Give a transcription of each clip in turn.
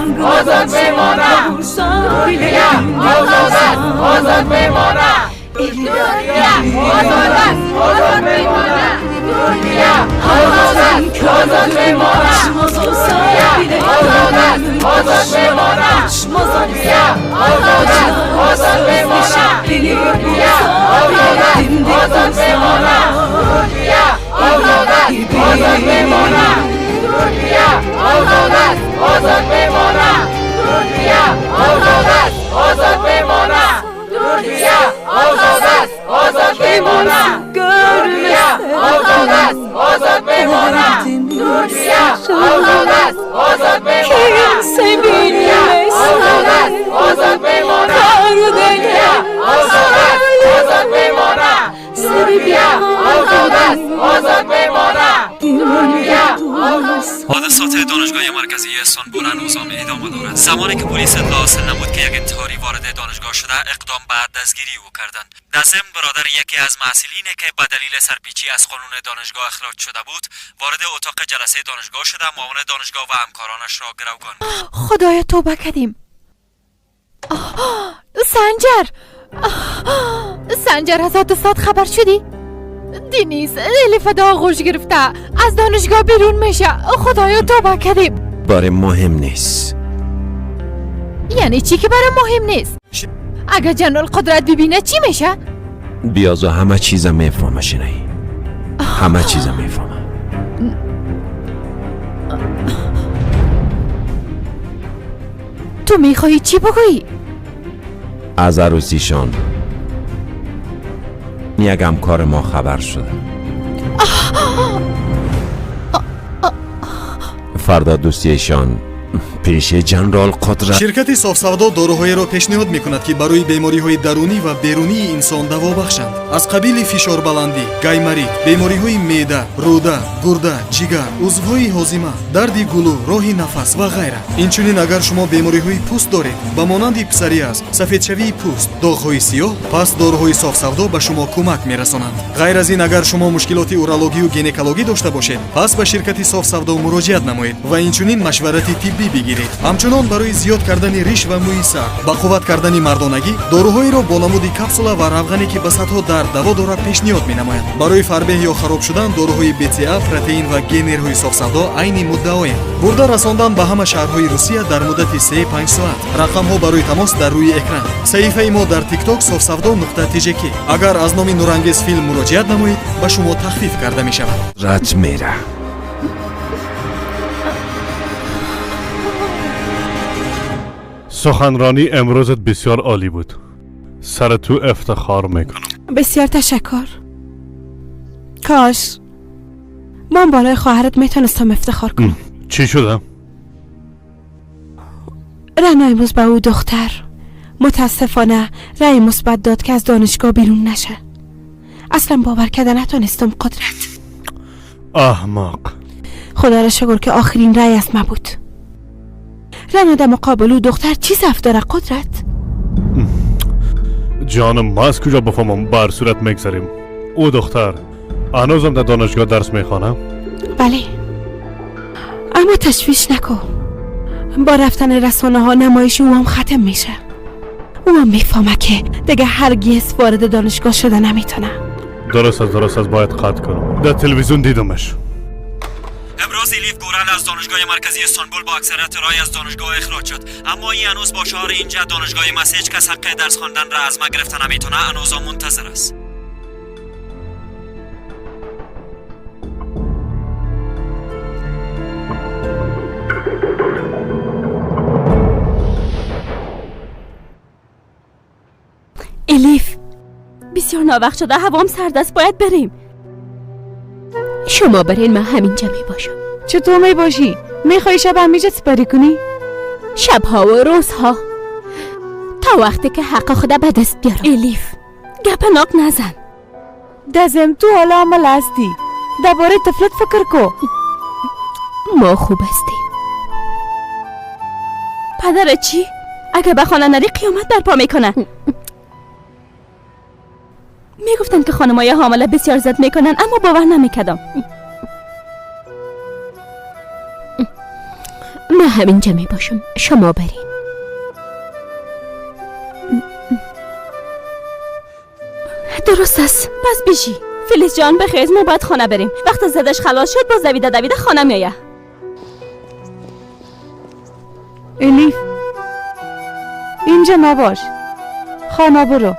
Озод мемонад. Туркия озод аст, озод мемонад. Туркия озод аст, озод мемонад. Туркия озод аст, озод мемонад. Туркия озод аст, озод мемонад. Туркия озод аст, озод мемонад. Туркия озод аст, озод мемонад. Туркия озод аст, озод мемонад. Туркия озод аст, озод мемонад. Туркия озод аст, озод мемонад. Туркия озод аст, озод мемонад. Туркия озод аст, озод мемонад. Туркия озод аст, озод мемонад. Туркия озод аст, озод мемонад. Туркия озод аст, озод мемонад. Туркия озод аст, озод мемонад. Туркия حادثات دانشگاه مرکزی استانبول هنوز هم ادامه دارد. زمانی که پلیس اطلاع حاصل نمود که یک انتحاری وارد دانشگاه شده، اقدام به دستگیری او کردند. در ضمن برادر یکی از محصلین که به دلیل سرپیچی از قانون دانشگاه اخراج شده بود، وارد اتاق جلسه دانشگاه شده، معاون دانشگاه و همکارانش را گروگان خدایا، توبه کردیم. سنجر، سنجر، از حادثات خبر شدی؟ دینیز الیف در آغوش گرفته از دانشگاه بیرون میشه. خدایا، توبه کردیم. برای مهم نیست. یعنی چی که برای مهم نیست؟ اگه جنرال قدرت ببینه چی میشه؟ بیازو همه چیزم میفهمه. شنایی همه چیزم میفهمه. تو میخوایی چی بگویی؟ از عروسیشان یک همکار ما خبر شده. فردا دوستیشان پیش جنرال قدرت. Ширкати Софсавдо доруҳоеро пешниҳод мекунад, ки барои бемориҳои дарунӣ ва берунии инсон даво бахшанд, аз қабили фишорбаландӣ, гайморит, бемориҳои меъда, рӯда, гурда, ҷигар, узвҳои ҳозима, дарди гулӯ, роҳи нафас ва ғайра. Инчунин, агар шумо бемориҳои пӯст доред, ба монанди псориаз, сафедшавии пӯст, доғҳои сиёҳ, пас доруҳои Софсавдо ба шумо кӯмак мерасонанд. Ғайр аз ин, агар шумо мушкилоти урологию гинекологӣ дошта бошед, пас ба ширкати Софсавдо муроҷиат намоед ва инчунин машварати тиббӣ бигиред. Ҳамчунон, барои зиёд кардани риш ва мӯи сар, ба қувват кардани мардонагӣ доруҳоеро бо намуди капсула ва равғане, ки ба садҳо дард даво дорад, пешниҳод менамояд. Барои фарбеҳ ё хароб шудан доруҳои БЦА, протеин ва генерҳои Софсавдо айни муддаоянд. Бурда расондан ба ҳама шаҳрҳои Русия дар муддати 3-5 соат. Рақамҳо барои тамос дар рӯи экран. Саҳифаи мо дар Тикток софсавдо.тжк. Агар аз номи Нурангез Филм муроҷиат намоед, ба шумо тахфиф карда мешавад. Рад میره. سخنرانی امروزت بسیار عالی بود. سر تو افتخار میکنم. بسیار تشکر. کاش من بالای خواهرت میتونستم افتخار کنم. چی شده؟ رنا امروز به او دختر متاسفانه رأی مثبت داد که از دانشگاه بیرون نشه. اصلا باور کرده نتونستم قدرت. احمق. خدا را شکر که آخرین رأی از ما بود. رنا در مقابل او دختر چی ضعف داره قدرت؟ جانم، ما از کجا بفهمم؟ بر صورت میگذریم. او دختر هنوزم در دانشگاه درس میخوانه؟ بله، اما تشویش نکن. با رفتن رسانه ها نمایش او هم ختم میشه. او هم میفهمه که دیگه هرگز وارد دانشگاه شده نمیتونه. درست است، درست است. باید قطع کنم. در تلویزیون دیدمش. امروز الیف گورل از دانشگاه مرکزی استانبول با اکثریت رای از دانشگاه اخراج شد، اما این هنوز با شعار اینجا دانشگاه ماست، هیچ کس حق درس خواندن را از ما گرفته نمیتونه هنوز هم منتظر است. الیف، بسیار ناوقت شده، هوام سرد است، باید بریم. شما برین، من همینجا می باشم. چطور می باشی؟ میخوای شب همیشه سپری کنی؟ شبها و روزها، تا وقتی که حق خدا به دست بیارم. الیف، گپ ناک نزن. دزم، تو حالا حامله هستی. درباره طفلت فکر کو. ما خوب هستیم. پدر چی؟ اگه به خانه نری قیامت برپا میکنه. میگفتن که خانمای حامله بسیار ضد میکنن، اما باور نمیکردم. من همینجا می باشم، شما برین. درست است، پس بیشی. فلیس جان بخیز، ما باید خانه بریم. وقت زدش خلاص شد باز دویده دویده خانه میایه. الیف اینجا نباش، خانه برو.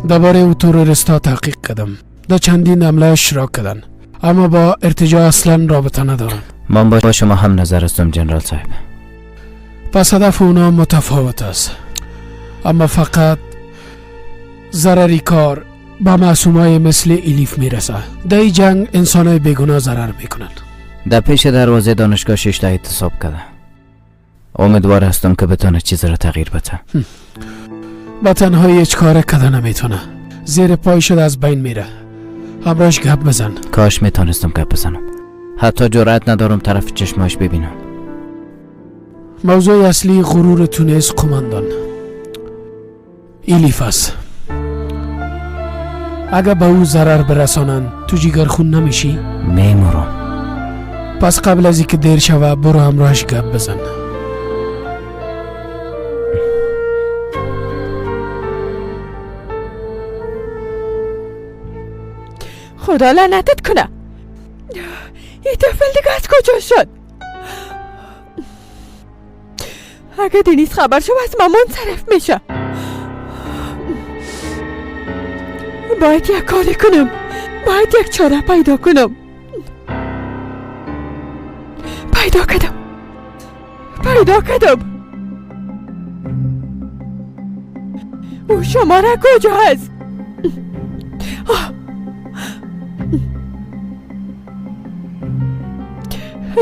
درباره او تروریست‌ها تحقیق کردم. در چندین حمله اشتراک کردن، اما با ارتجاع اصلا رابطه ندارن. من با شما هم نظر هستم جنرال صاحب. پس هدف اونا متفاوت است، اما فقط ضرری کار با معصومای مثل الیف میرسه. در این جنگ انسانای بیگناه ضرر میکنن. در پیش دروازه دانشگاه 6 تا اعتصاب کرده. امیدوار هستم که بتونه چیز را تغییر بده. با تنهایی هیچ کار کده نمیتونه. زیر پای شده از بین میره. همراهش گپ بزن. کاش میتونستم گپ بزنم. حتی جرأت ندارم طرف چشماش ببینم. موضوع اصلی غرور تونس قماندان الیف است. اگه به او ضرر برسانن تو جیگر خون نمیشی؟ میمورم. پس قبل از اینکه دیر شوه برو همراهش گپ بزن. خدا لعنتت کنه، این طفل دیگه از کجا شد؟ اگه دنیز خبر شد از ما منصرف میشه. باید یک کاری کنم، باید یک چاره پیدا کنم. پیدا کردم، پیدا کردم. او شماره کجا هست؟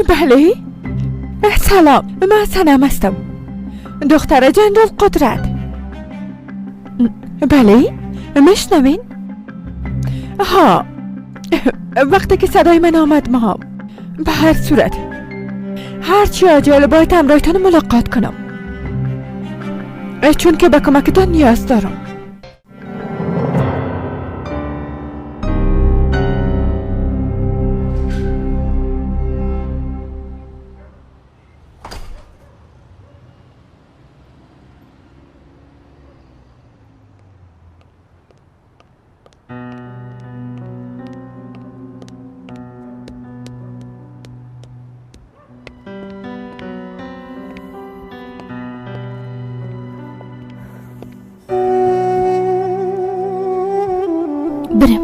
بله، سلام، من سنم هستم، دختر جنرال قدرت. بله، میشنوین؟ ها، وقتی که صدای من آمد ما به هر صورت هرچی عجله باید همراهتان ملاقات کنم، چون که به کمکتان نیاز دارم. بریم،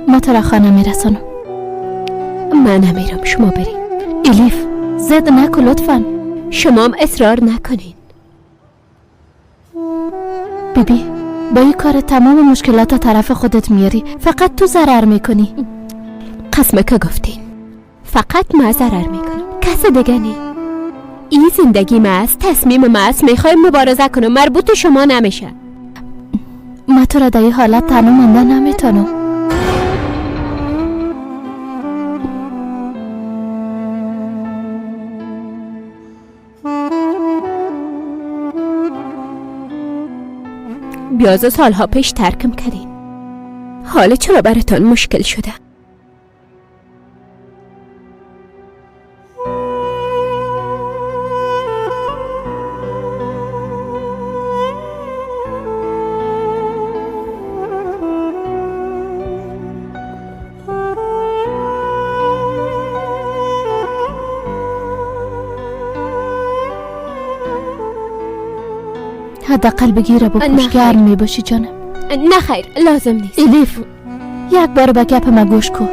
ما تو را خانه میرسانم. من نمیرم، شما بریم. الیف زد نکن لطفا. شما هم اصرار نکنین. بیبی با این کار تمام مشکلات طرف خودت میاری، فقط تو ضرر میکنی. قسمه که گفتین فقط ما ضرر میکنم، کس دیگه نی. این زندگی ما است، تصمیم ما است، میخوایم مبارزه کنم، مربوط شما نمیشه. ما تو را در این حالت تنها مانده نمیتونم. بیاز سالها پیش ترکم کردین، حالا چرا براتان مشکل شده؟ حداقل بگیره بپوش، گرم میباشی جانم. نه خیر، لازم نیست. الیف یک بار به گپ ما گوش کن.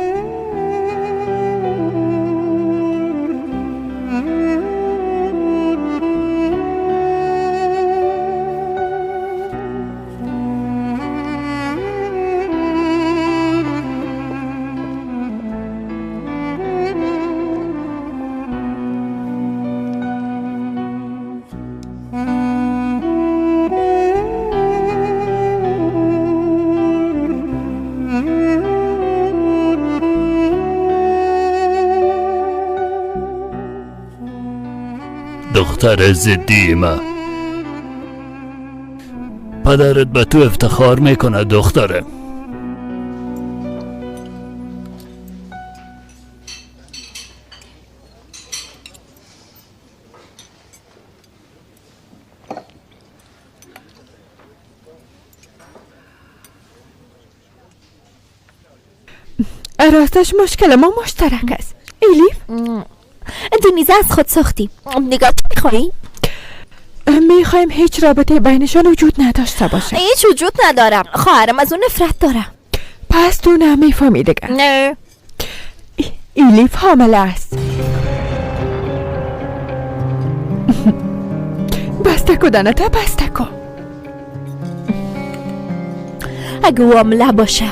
دختر زدی ما. پدرت به تو افتخار میکنه دختره. راستش مشکل ما مشترک است. ایلیف دنیزه از خود ساختی. نگاه چی میخوایی؟ میخوایم هیچ رابطه بینشان وجود نداشته باشه. هیچ وجود ندارم. خواهرم از اون نفرت دارم. پس تو نمیفهمی دیگه. نه. ایلیف حامله است. بسته کو دانتا، بسته کو. اگه او حامله باشه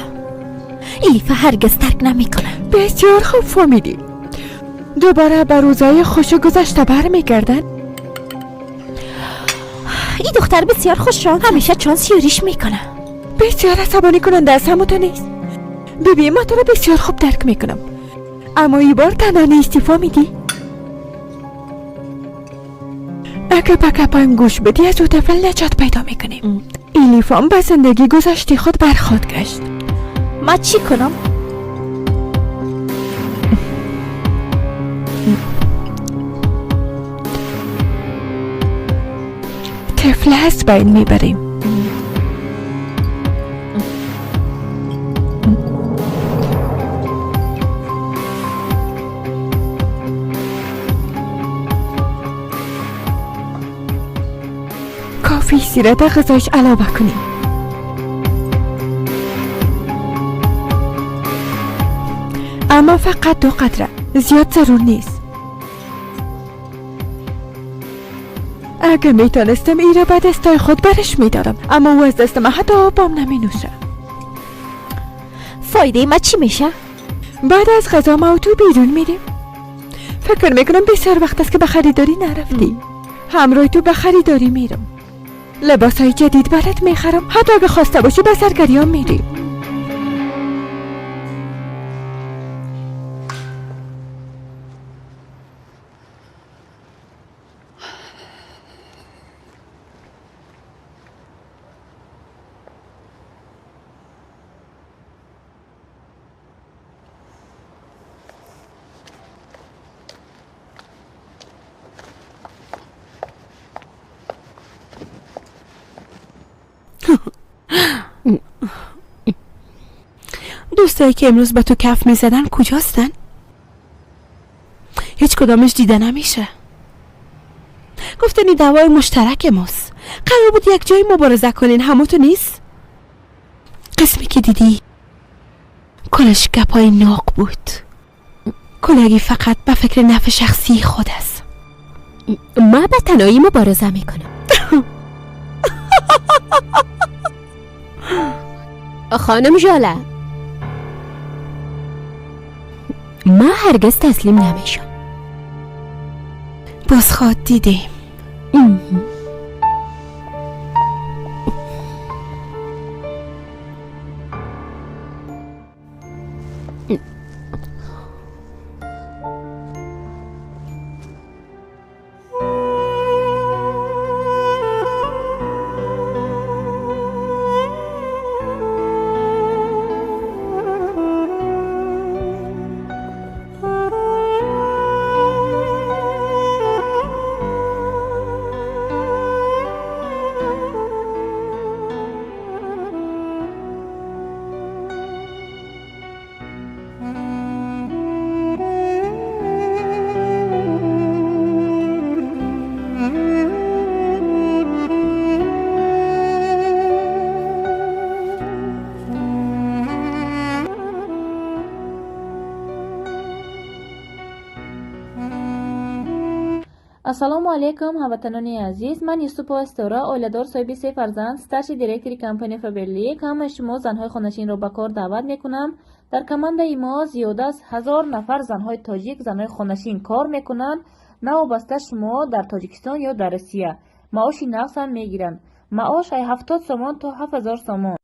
ایلیف هرگز ترک نمیکنه. بسیار خوب فهمیدی. دوباره به روزای خوش گذشته برمیگردن. این دختر بسیار خوش شانس، همیشه چانس یاریش میکنه. بسیار عصبانی کننده است. همو تو نیست. ببین ما تو رو بسیار خوب درک میکنم، اما این بار تنها نیستی فهمیدی؟ اگه به گپایم گوش بدی از او طفل نجات پیدا میکنیم. ایلیف هم به زندگی گذشته خود برخواد گشت. ما چی کنم؟ طفل از بین میبریم. کافی سیره در غذایش علاوه کنیم. اما فقط 2 قطره، زیاد ضرور نیست. اگه میتونستم ای را به دستای خود برش میدادم، اما او از دست من حتی آبام نمی نوشه. فایده ما چی میشه؟ بعد از غذا ما تو بیرون میریم. فکر میکنم بسیار وقت است که به خریداری نرفتی. همراه تو به خریداری میرم. لباسای جدید برات میخرم. حتی اگه خواسته باشی به سرگریان میریم. دوستایی که امروز به تو کف میزدن کجاستن؟ هیچ کدامش دیده نمیشه. گفتن این دوای مشترک ماست، قرار بود یک جایی مبارزه کنین. همو تو نیست؟ قسمی که دیدی کلش گپای ناق بود. کلگی فقط به فکر نفع شخصی خود است. ما به تنهایی مبارزه میکنم. خانم ژاله، ما هرگز تسلیم نمیشم. باز خواد دیدیم. Ассалому алайкум, ҳамватанони азиз. Ман Юсупова Ситора, оиладор, соҳиби 3 фарзанд, старший директори компания Фаберлик. Ҳамаи шумо занҳои хонашинро ба кор даъват мекунам. Дар командаи мо зиёда аз 1000 нафар занҳои тоҷик, занҳои хонашин кор мекунанд. Навобаста шумо дар Тоҷикистон ё дар Россия. Маоши нақс ҳам мегиранд. Маош ай 70 сомон то 7000 сомон.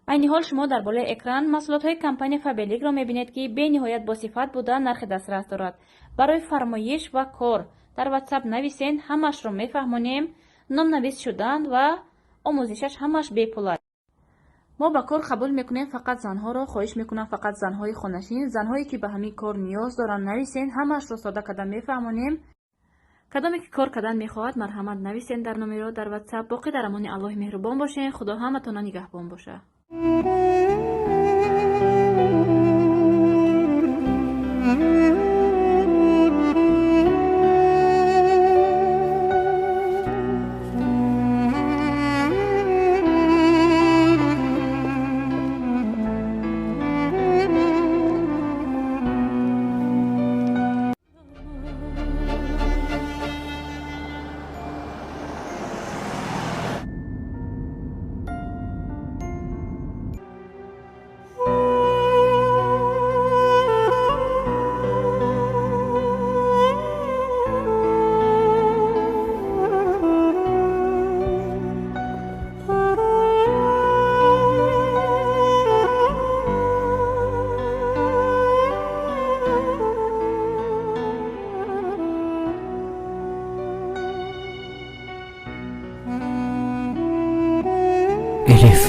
Айни ҳол шумо дар болои экран маҳсулотҳои компания Фаберликро мебинед, ки бениҳоят босифат буда нархи дастрас дорад. Барои фармоиш ва кор Дар WhatsApp нависен, ҳамаашро мефаҳмонем. Номнавис шудан ва омӯзишаш ҳамааш бепул аст. Мо ба кор қабул мекунем фақат занҳоро. Хоҳиш мекунам, фақат занҳои хонашин, занҳое ки ба ҳамин кор ниёз доранд, нависен, ҳамаашро сода карда мефаҳмонем. Кадоме ки кор кардан мехоҳад, марҳамат, нависен дар номеро дар WhatsApp. Боқӣ дар амони Аллоҳи меҳрубон бошен. Худо ҳаматона нигаҳбон боша. Элиф.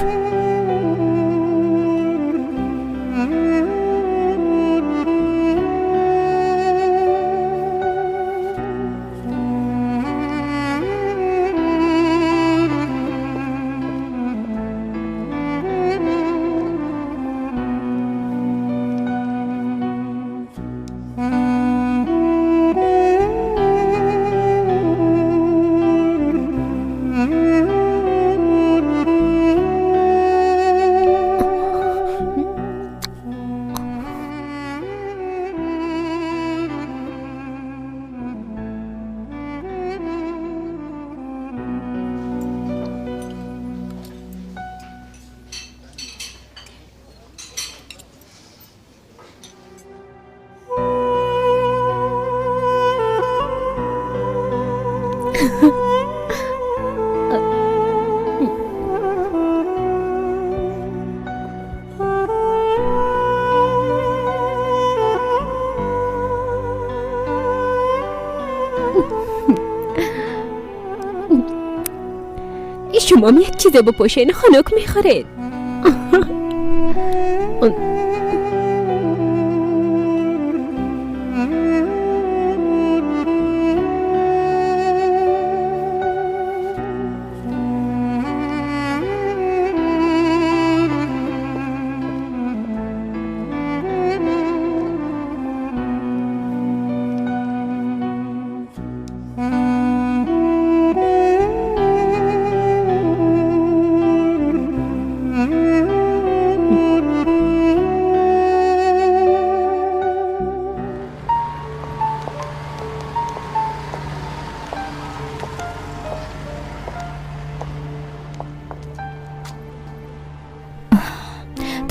شما یک چیز بپوشین، خنک میخورید.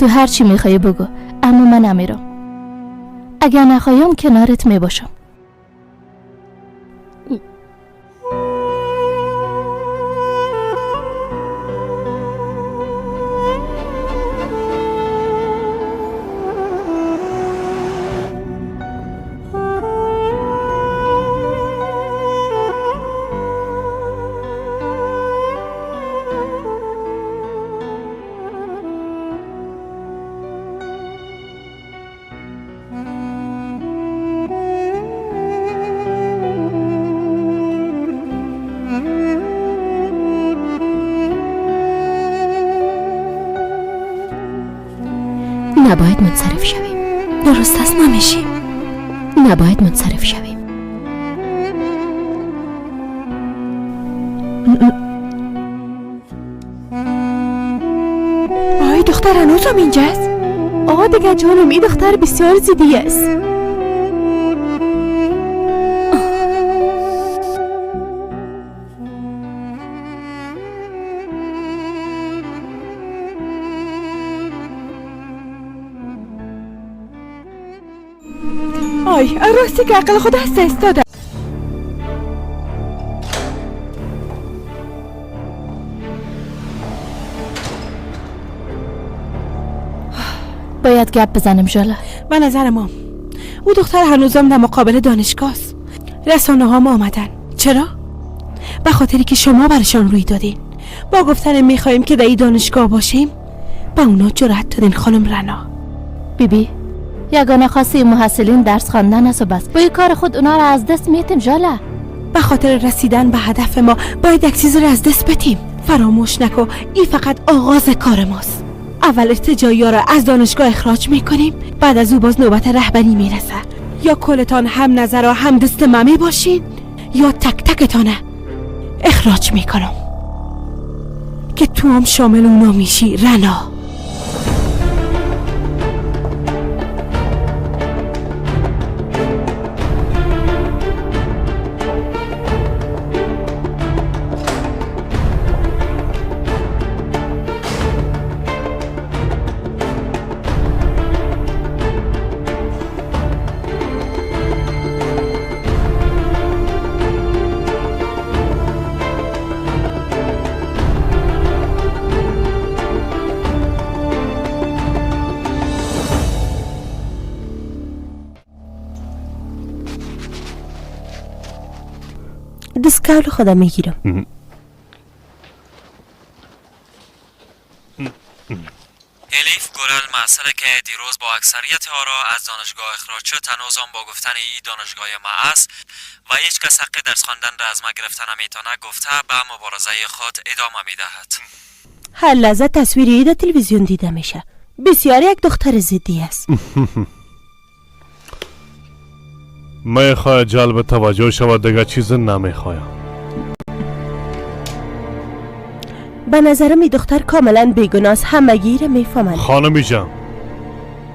تو هر چی میخوای بگو، اما من نمیرم. اگر نخوایم کنارت میباشم. نباید منصرف شویم. درست است، نمیشیم. نباید منصرف شویم. آی دختر هنوزم اینجاست؟ آه دیگه جانم، این دختر بسیار زیدی است. آی راستی که عقل خود هست استاده. باید گپ بزنیم ژاله. به نظر ما او دختر هنوزم در مقابل دانشگاه است. رسانه ها آمدن. چرا؟ به خاطری که شما برشان روی دادین. با گفتن میخوایم که در این دانشگاه باشیم به اونا جرأت دادین خانم رنا. بیبی یگانه خواسته محصلین درس خواندن است و بس. با این کار خود اونا را از دست میتیم ژاله. به خاطر رسیدن به هدف ما باید یک چیز را از دست بدیم. فراموش نکن این فقط آغاز کار ماست. اول ارتجاعی را از دانشگاه اخراج میکنیم، بعد از او باز نوبت رهبری میرسه. یا کلتان هم نظر و هم دست ممی باشین یا تک تکتانه اخراج میکنم که تو هم شامل اونا میشی رنا. دستکول خودم میگیرم. الیف گورل محصل که دیروز با اکثریت آرا از دانشگاه اخراج شد هنوز هم با گفتن ای دانشگاه ما است و هیچ کس حق درس خواندن را از ما گرفته نمیتونه گفته به مبارزه خود ادامه میدهد. هر لحظه تصویری در تلویزیون دیده میشه. بسیار یک دختر ضدی است. میخواهد جلب توجه شود، دیگه چیز نمیخوایم. به نظرم این دختر کاملا بیگناه است، همگی را میفهمند. خانم جان،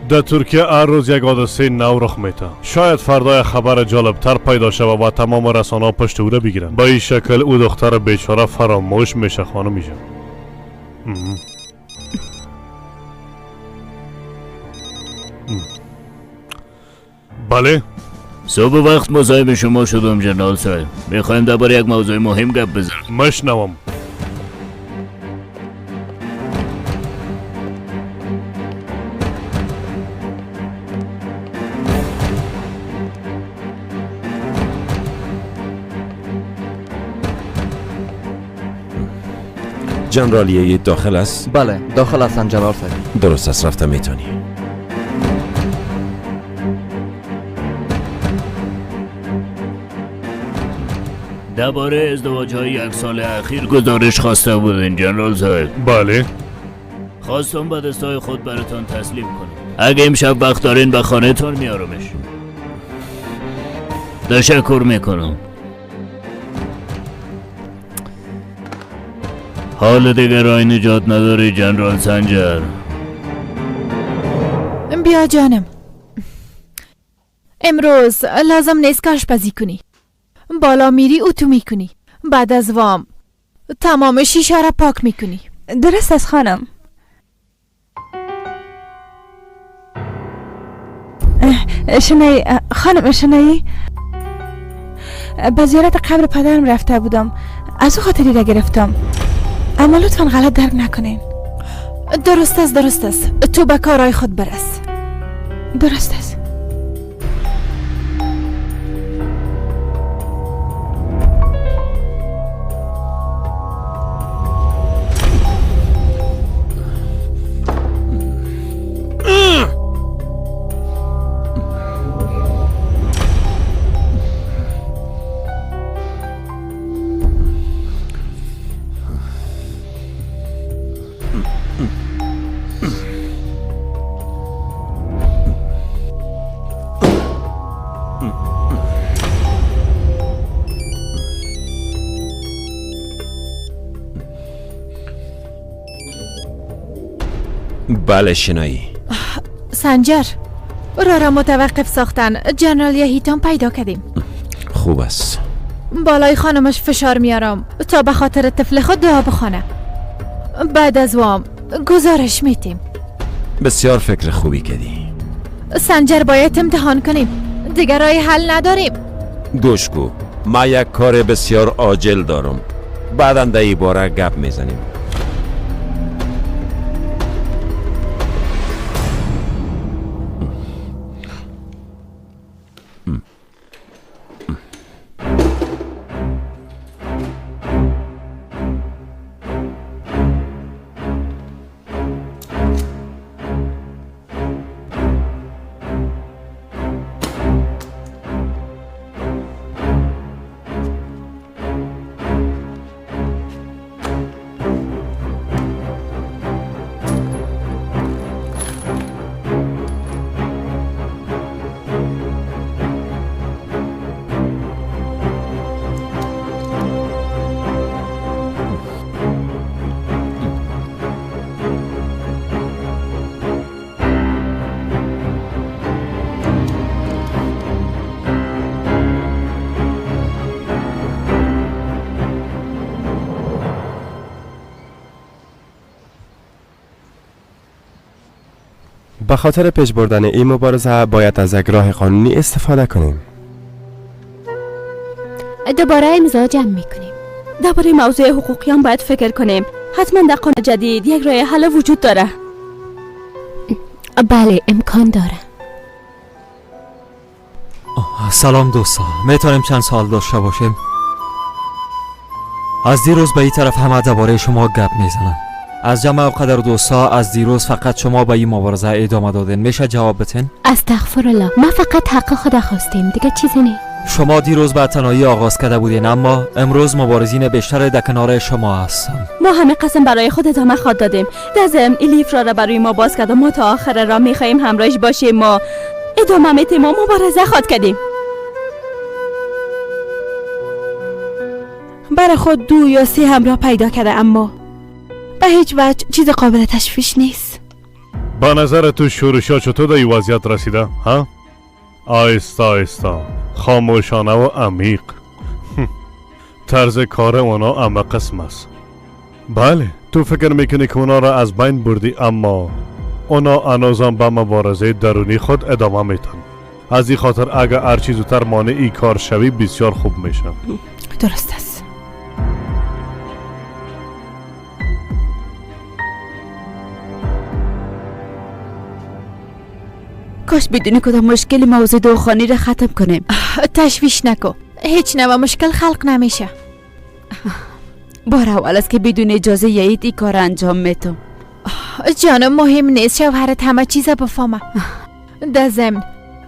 در ترکیه هر روز یک حادثه نو رخ میده. شاید فردا یک خبر جالبتر پیدا شود و تمام رسانه‌ها پشت او را بگیرند. به این شکل او دختر بیچاره فراموش میشه خانم جان. بله. صبح وقت مزاحم شما شدم جنرال صاحب. میخوایم درباره یک موضوع مهم گپ بزنیم. مشنوم. جنرالیه داخل است؟ بله داخل هستن جنرال صاحب. درست است، رفته میتونی. درباره ازدواج‌های یک سال اخیر گزارش خواسته بودین جنرال صاحب. بله. خواستم با دستای خود براتان تسلیم کنم. اگه امشب وقت دارین به خانه‌تان میارمش. تشکر میکنم. حال دیگه رای نجات نداری جنرال سنجر. بیا جانم، امروز لازم نیست که آشپزی کنی. بالا میری اتو میکنی، بعد از وام تمام شیشه را پاک میکنی. درست است خانم. شنایی خانم، شنایی به زیارت قبر پدرم رفته بودم، از او خاطری را گرفتم، اما لطفا غلط درک نکنین. درست است درست است، تو به کارهای خود برس. درست است. بله شنایی. سنجر، را را متوقف ساختن. جنرال یهیتان پیدا کردیم. خوب است. بالای خانمش فشار میارم تا به خاطر طفل خود دعا بخوانه. بعد از وام گزارش میتیم. بسیار فکر خوبی کردی سنجر، باید امتحان کنیم، دیگر راه حل نداریم. گوش کو، ما یک کار بسیار عاجل دارم، بعدا در این باره گپ میزنیم. به خاطر پیش بردن این مبارزه باید از یک راه قانونی استفاده کنیم. دوباره امضا جمع میکنیم. درباره موضوع حقوقی هم باید فکر کنیم. حتما در قانون جدید یک راه حل وجود داره. بله امکان داره. سلام دوستا، میتونیم چند سال داشته باشیم؟ از دیروز به این طرف همه درباره شما گپ میزنن. از جمع قدر دوستا از دیروز فقط شما به این مبارزه ادامه دادین. میشه جواب بتین؟ استغفر الله، ما فقط حق خود خواستیم، دیگه چیزی نه. شما دیروز به تنهایی آغاز کرده بودین، اما امروز مبارزین بیشتر در کنار شما هستن. ما همه قسم برای خود ادامه خواد دادیم. در ضمن الیف را برای ما باز کرد و ما تا آخر را میخواهیم همراهش باشیم. ما ادامه میتیم و مبارزه خواد کردیم. برای خود 2 یا 3 همراه پیدا کرده، اما به هیچ وجه چیز قابل تشویش نیست. به نظر تو شورشا چطور در این وضعیت رسیده؟ ها؟ آیستا آیستا، خاموشانه و عمیق. طرز کار اونا همه قسم است. بله، تو فکر میکنی که اونا را از بین بردی، اما اونا هنوزم به مبارزه درونی خود ادامه میتن. از این خاطر اگر هرچی زودتر مانع ای کار شوی بسیار خوب میشه. درست است. کاش بدونی کدام مشکل موضوع دخانی را ختم کنیم. تشویش نکن، هیچ نوع مشکل خلق نمیشه. بار اول است که بدون اجازه یعید این کار انجام میتم. جانم مهم نیست، شوهرت همه چیز بفهمه. در ضمن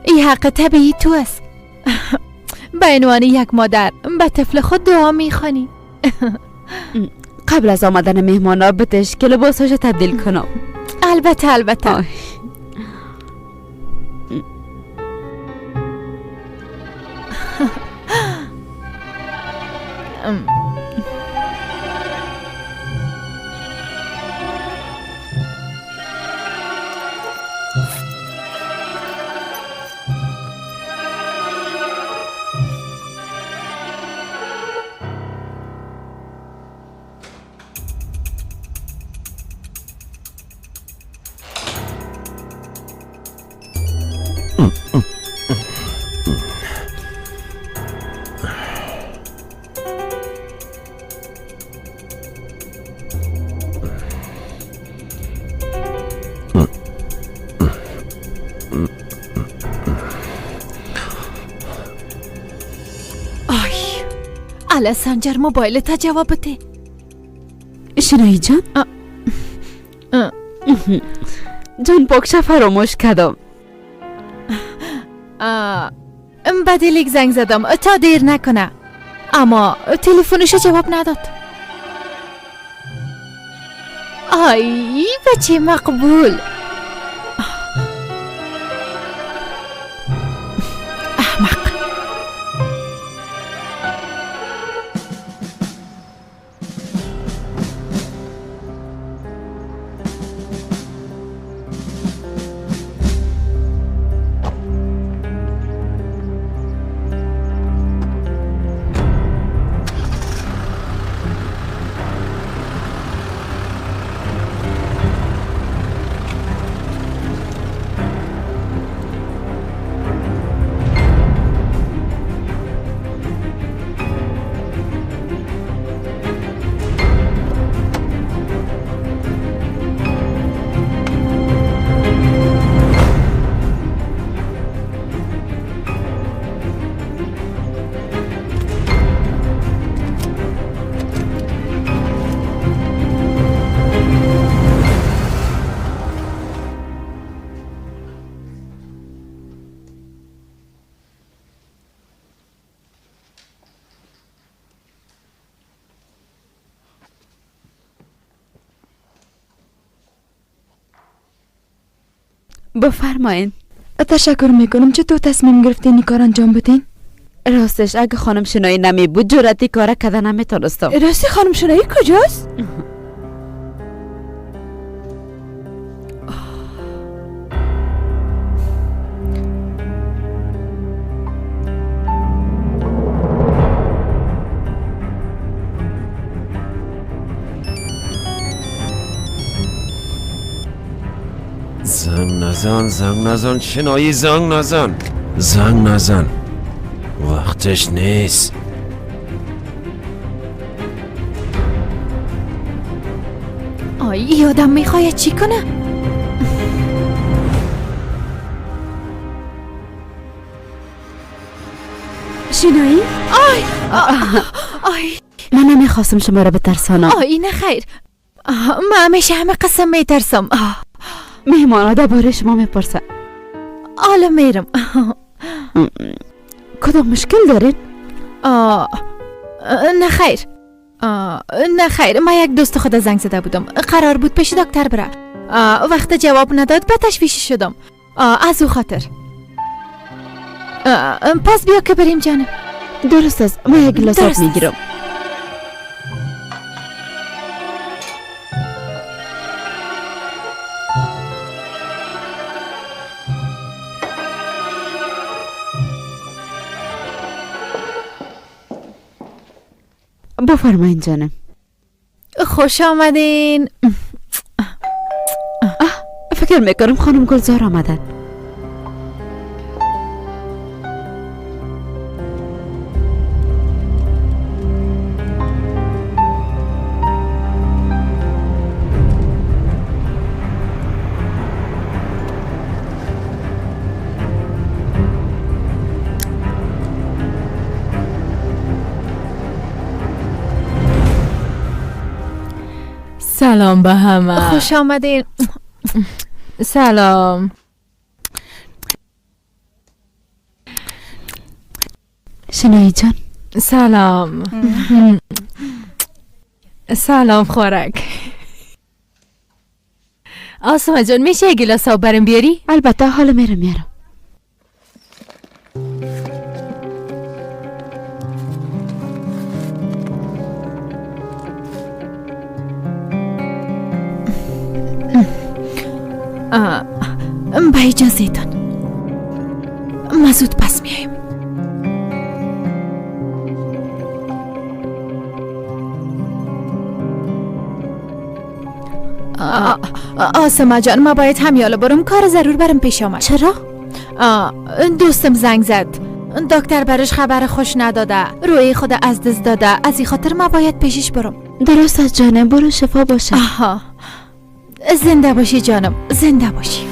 این حق طبیعی تو است. به عنوان یک مادر به طفل خود دعا میخوانی. قبل از آمدن مهمانا بتش که لباساشو تبدیل کنم. البته البته. آی سنجر موبایل تا جواب بده. شنایی جان، جان پاکشه فراموش کردم. به دیلیک زنگ زدم تا دیر نکنه، اما تلفنش جواب نداد. آی بچه مقبول. احمق. بفرمایین. تشکر میکنم. چطور تصمیم گرفتین این کار انجام بدین؟ راستش اگه خانم شنایی نمی بود جرأت کار کردن نمیتونستم. راستی خانم شنایی کجاست؟ زنگ نزن، زنگ نزن شنایی، زنگ نزن، زنگ نزن، وقتش نیست. آی یادم میخواد چی کنه؟ شینایی؟ آی آی، من نمیخواستم شما را بترسانم. آی نه خیر، من همیشه همه قسم میترسم. مهمان ها درباره شما میپرسن. حالا میرم. کدام مشکل دارین؟ نه خیر، نه خیر، من یک دوست خود زنگ زده بودم، قرار بود پیش دکتر بره، وقت جواب نداد به تشویش شدم، از او خاطر. پس بیا که بریم جانم. درست است، من یک گلاس آب میگیرم. بفرمایین جانم. خوش آمدین. فکر میکنم خانم گلزار آمدن. سلام به همه. خوش آمدین. سلام. شنایی جان. سلام. سلام خورک. آسما جان میشه یه گلاس آب برم بیاری؟ البته، حالا میرم میارم. به اجازه تان ما زود پس میاییم. آسما جان ما باید همیاله برم، کار ضرور برم پیش آمد. چرا؟ دوستم زنگ زد، دکتر برش خبر خوش نداده، روی خود از دست داده، از این خاطر ما باید پیشش برم. درست از جانم، برو شفا باشه. آها، زنده باشی جانم، زنده باشی.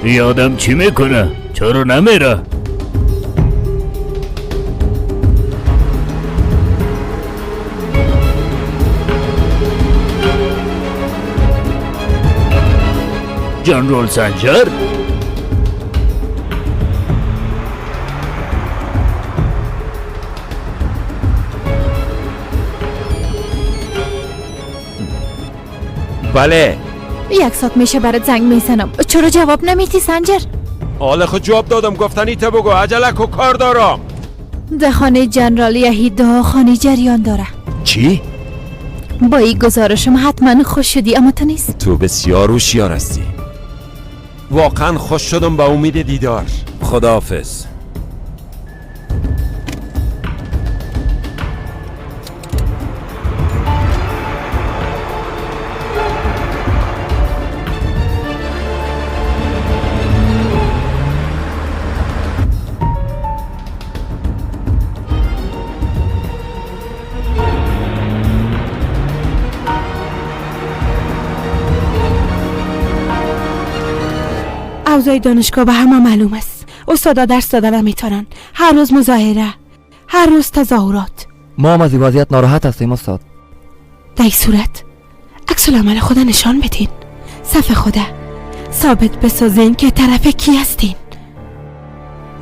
این آدم چی میکنه؟ چرا نمیره؟ جنرال سنجر؟ بله. یک ساعت میشه برات زنگ میزنم، چرا جواب نمیدی سنجر؟ حالا خود جواب دادم، گفتنی تا بگو، عجله کو، کار دارم. در خانه جنرال یهی دعاخانه جریان داره. چی؟ با این گزارشم حتما خوش شدی، اما تو نیست. تو بسیار هوشیار هستی، واقعا خوش شدم، به امید دیدار. خداحافظ. اوضاع دانشگاه به همه معلوم است. استادا درس داده نمیتونن. هر روز مظاهره، هر روز تظاهرات. ما هم از این وضعیت ناراحت هستیم استاد. در این صورت عکس العمل خدا نشان بدین. صف خدا ثابت بسازین که طرف کی هستین.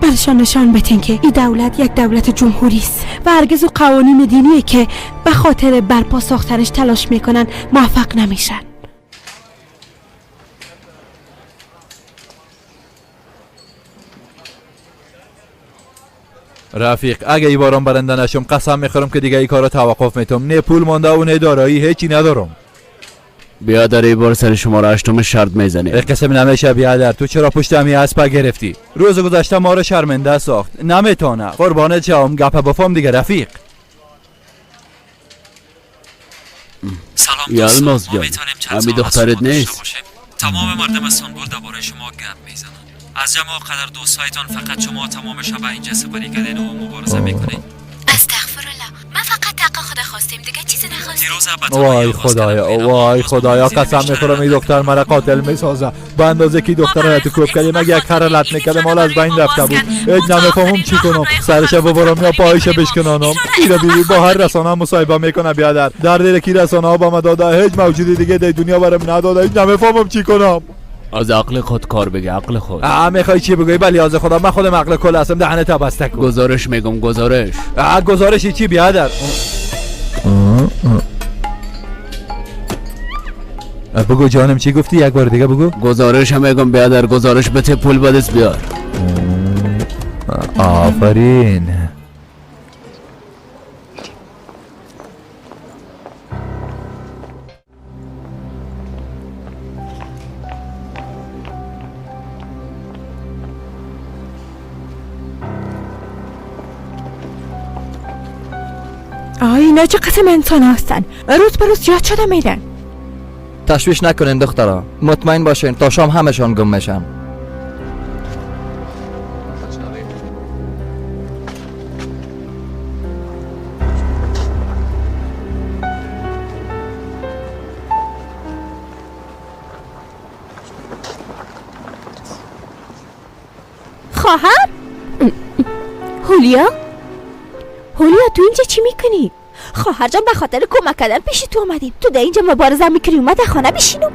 برشان نشان بدین که این دولت یک دولت جمهوری است و هرگز او قوانین دینی که به خاطر برپا ساختنش تلاش میکنن موفق نمیشن. رفیق اگه ای باران برنده نشم قسم میخورم که دیگه ای کارا توقف میتم. نه پول مانده و نه دارایی، هیچی ندارم. بیادر ای بار سر شما هشتم شرط میزنی. قسم نمیشه بیادر، تو چرا پشت همی اسب گرفتی؟ روز گذشته ما رو شرمنده ساخت. نمیتونه قربانت شوم، گپ بفهم دیگه رفیق. سلام یالماز دوستان، ما جان، میتونیم چند همی سوال از دخترت شما داشته نیست؟ باشیم؟ تمام مردم استانبول درباره شما گپ میزنند. از جمع قدر دوستایتان فقط شما تمام شب اینجا سپری کردین و مبارزه میکنید. استغفرالله، من فقط حق خدا خواستیم دیگه، چیزی نخواستیم. وای خدایا، وای خدایا، قسم میخورم این دختر مرا قاتل میسازه. به اندازه که دختر را تو کوب کردیم اگه یک خر لط میکردم مال از بین رفته بود. هیچ نمیفهمم چی کنم، سرش ببرم یا پایش بشکنانم. ایرا بیبی با هر رسانه مصاحبه میکنه بیادر. در دل کی رسانه ها با ما داده، هیچ موجودی دیگه در دنیا برم نداده. هیچ نمیفهمم چی کنم. از عقل خود کار بگی، عقل خود. میخوای چی بگویی؟ بله از خدا من خودم عقل کل هستم. دهنت بسته کن. گزارش میگم، گزارش. گزارش چی بیادر؟ بگو جانم چی گفتی؟ یک بار دیگه بگو. گزارش هم میگم بیادر، گزارش بده، پول بدست بیار. آفرین. آی اینا چه قسم انسان هستن، روز به روز زیاد شده میرن. تشویش نکنین دخترا، مطمئن باشین تا شام همشان گم میشن. خواهر هولیا، هولیا تو اینجا چی میکنی؟ خواهر جان به خاطر کمک کردن پیش تو آمدیم. تو در اینجا مبارزه میکنی، اومد خانه بشینم.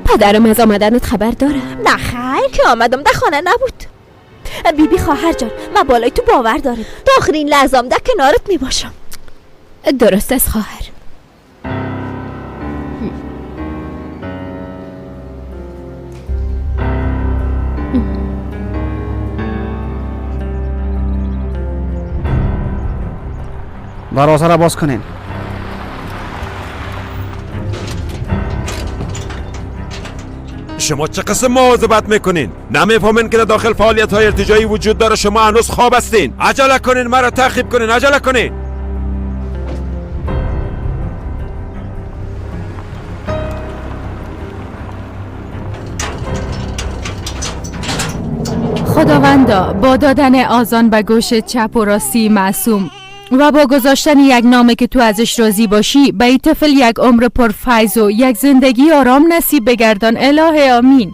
پدرم از آمدنت خبر داره؟ نه خیر، که آمدم در خانه نبود. بیبی خواهر جان من بالای تو باور دارم، تا آخرین لحظه‌ام در کنارت میباشم. درست است خواهر. دروازه را باز کنین. شما چه قسم مواظبت میکنین؟ نمیفهمین که در داخل فعالیت های ارتجاعی وجود داره. شما هنوز خواب هستین. عجله کنین، مرا تعقیب کنین، عجله کنین. خداوندا با دادن آذان به گوش چپ و راستی معصوم و با گذاشتن یک نامه که تو ازش راضی باشی به این طفل یک عمر پرفیض و یک زندگی آرام نصیب بگردان. اله آمین.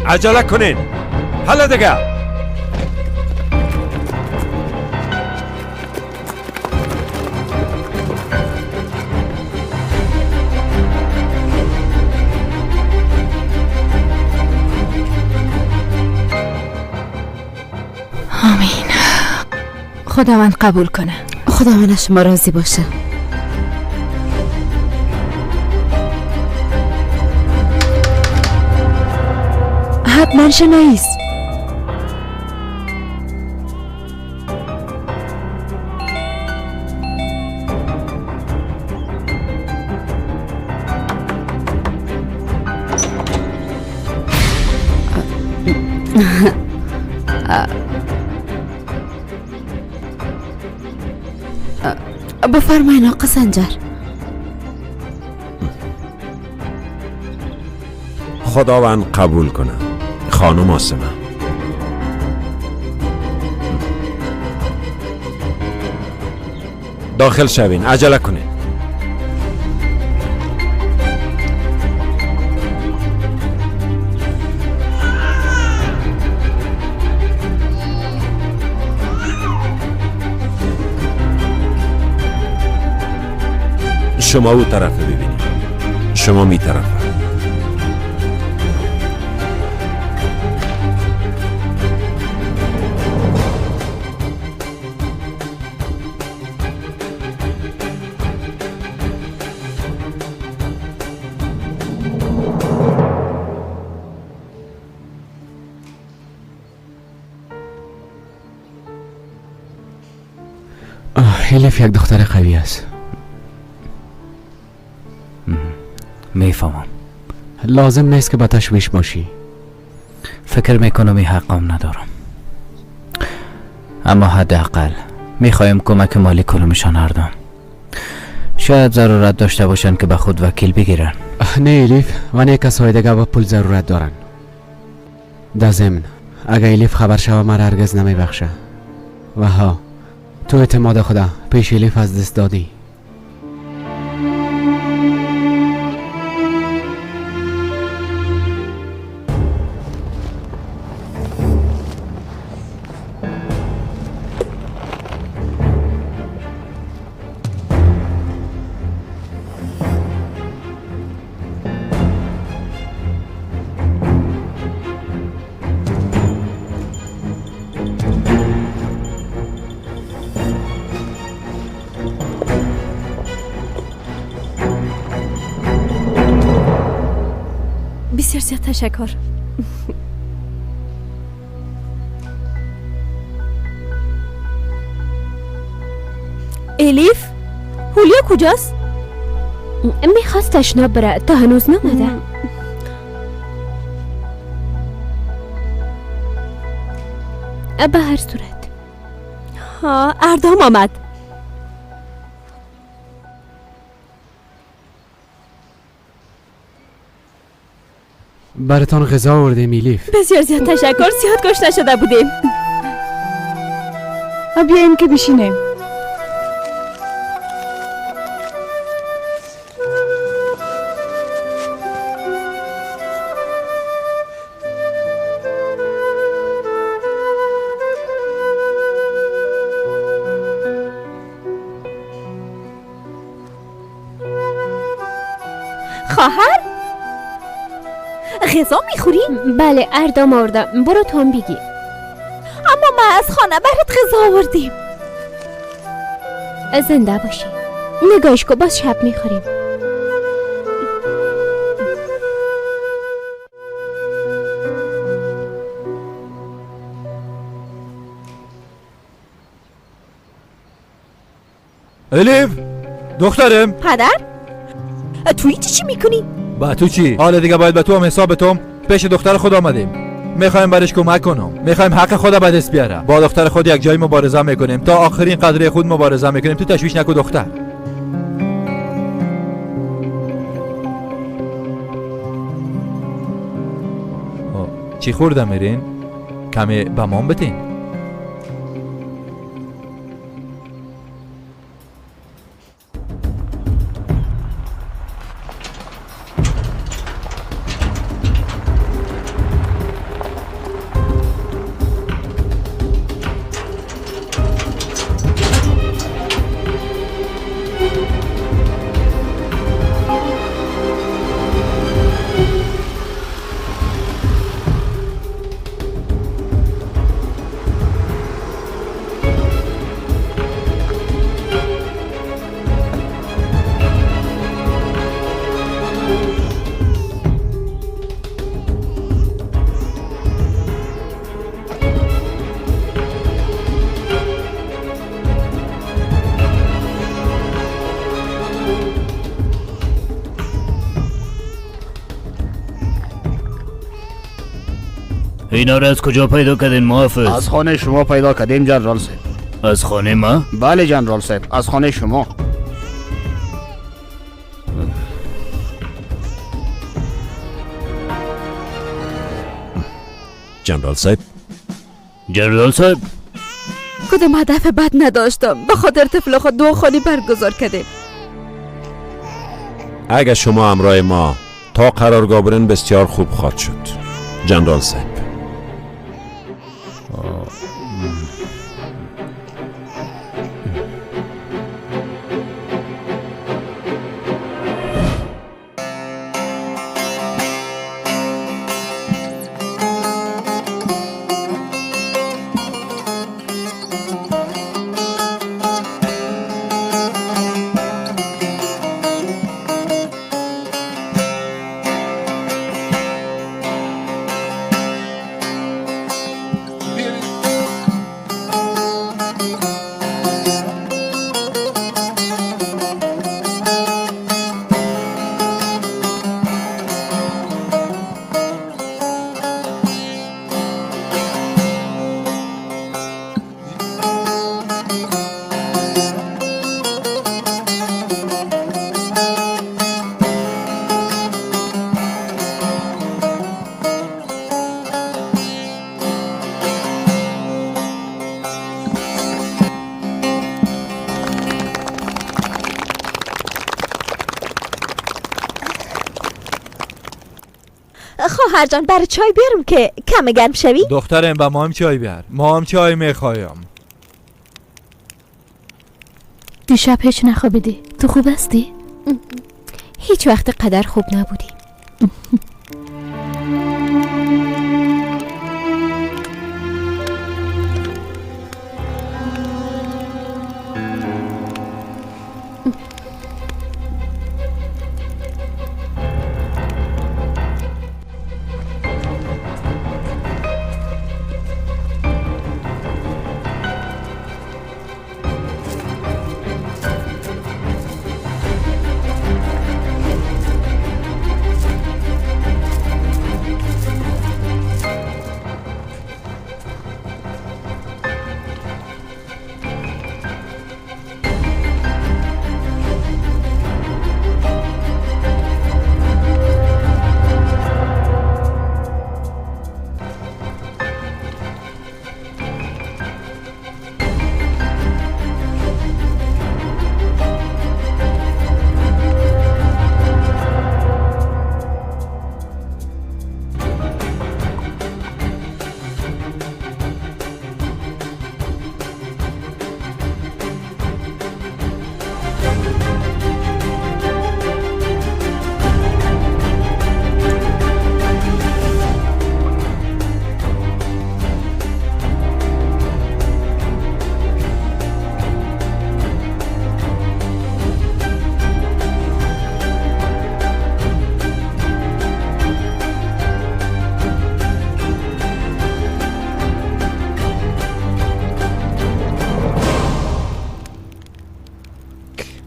عجله کنین. حالا دیگه آمین. خداوند قبول کنه. خداوند از شما راضی باشه. حتما شناییست. بفرمایین آقا سنجر. خداوند قبول کنه. خانم آسمه، داخل شوین، عجله کنین. شما او طرف ببینید، شما می طرف. الیف یک دختر قوی است. میفهمم. لازم نیست که به تشویش باشی. فکر میکنم این حقم ندارم، اما حداقل میخوایم کمک مالی کنمشان هردم. شاید ضرورت داشته باشن که به خود وکیل بگیرن. نه الیف و نه کسای دیگه به پول ضرورت دارن. در ضمن اگه الیف خبر شوه مرا هرگز نمیبخشه. و ها، تو اعتماد خدا پیش الیف از دست دادی. بسیار زیاد تشکر. الیف، هولیا کجاست؟ میخواست تشناب بره، تا هنوز نمده. به هر صورت ها، اردام آمد. براتان غذا آوردیم الیف. بسیار زیاد تشکر، زیاد گشنه شده بودیم. بیاییم که بشینیم. خواهر، غذا میخوری؟ بله اردام آوردم، برو تو هم بگی. اما ما از خانه برات غذا آوردیم. زنده باشی. نگاهش کو، باز شب میخوریم. الیف دخترم. پدر، تو اینجا چی میکنی؟ با تو چی؟ حالا دیگه باید به تو هم حساب بتم. پیش دختر خود آمدیم، میخوایم برش کمک کنم، میخوایم حق خود به دست بیاره. با دختر خود یک جای مبارزه میکنیم، تا آخرین قدره خود مبارزه میکنیم. تو تشویش نکو دختر. چی خورده میرین؟ کمی به ما بتین. اینا رو از کجا پیدا کردین محافظ؟ از خانه شما پیدا کردیم جنرال صاحب. از خانه ما؟ بله جنرال صاحب، از خانه شما. جنرال صاحب. جنرال صاحب، کدام هدف بد نداشتم، به خاطر طفل خود دعاخوانی برگزار کردیم. اگر شما همراه ما تا قرارگاه برین بسیار خوب خواهد شد جنرال صاحب. خواهر جان، برای چای بیارم که کم گرم شوی؟ دخترم به ما هم چای بیار، ما هم چای میخوایم. دیشب هیچ نخوابیدی، تو خوب هستی؟ هیچ وقت قدر خوب نبودی.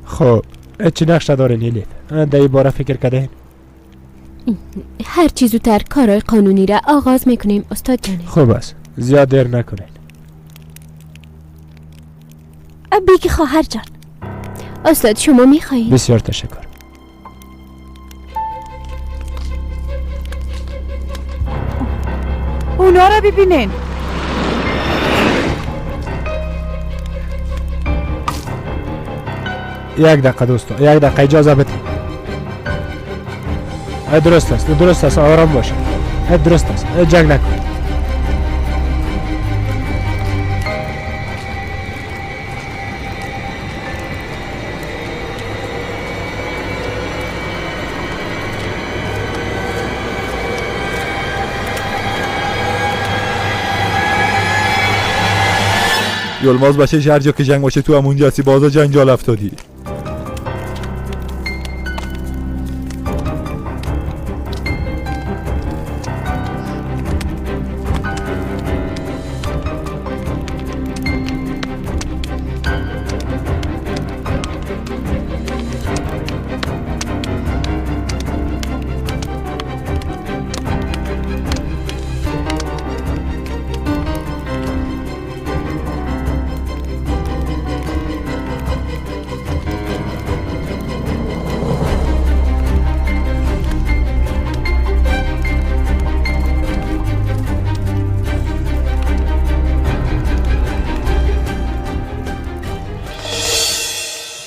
خب چی نقشه دارین لیلیت؟ در این باره فکر کردین؟ هر چی زودتر کارهای قانونی را آغاز میکنیم استاد جان. خوب است، زیاد دیر نکنین. بیگی خواهر جان. استاد شما میخواهید؟ بسیار تشکر. اونا را ببینین. یک دقیقه دوستان، یک دقیقه اجازه بدید. درست است، درست است، آرام باشید. درست است، جنگ نکنید. یلماز بچه هر جا که جنگ باشه تو هم اونجا هستی، بازا جنجال افتادی.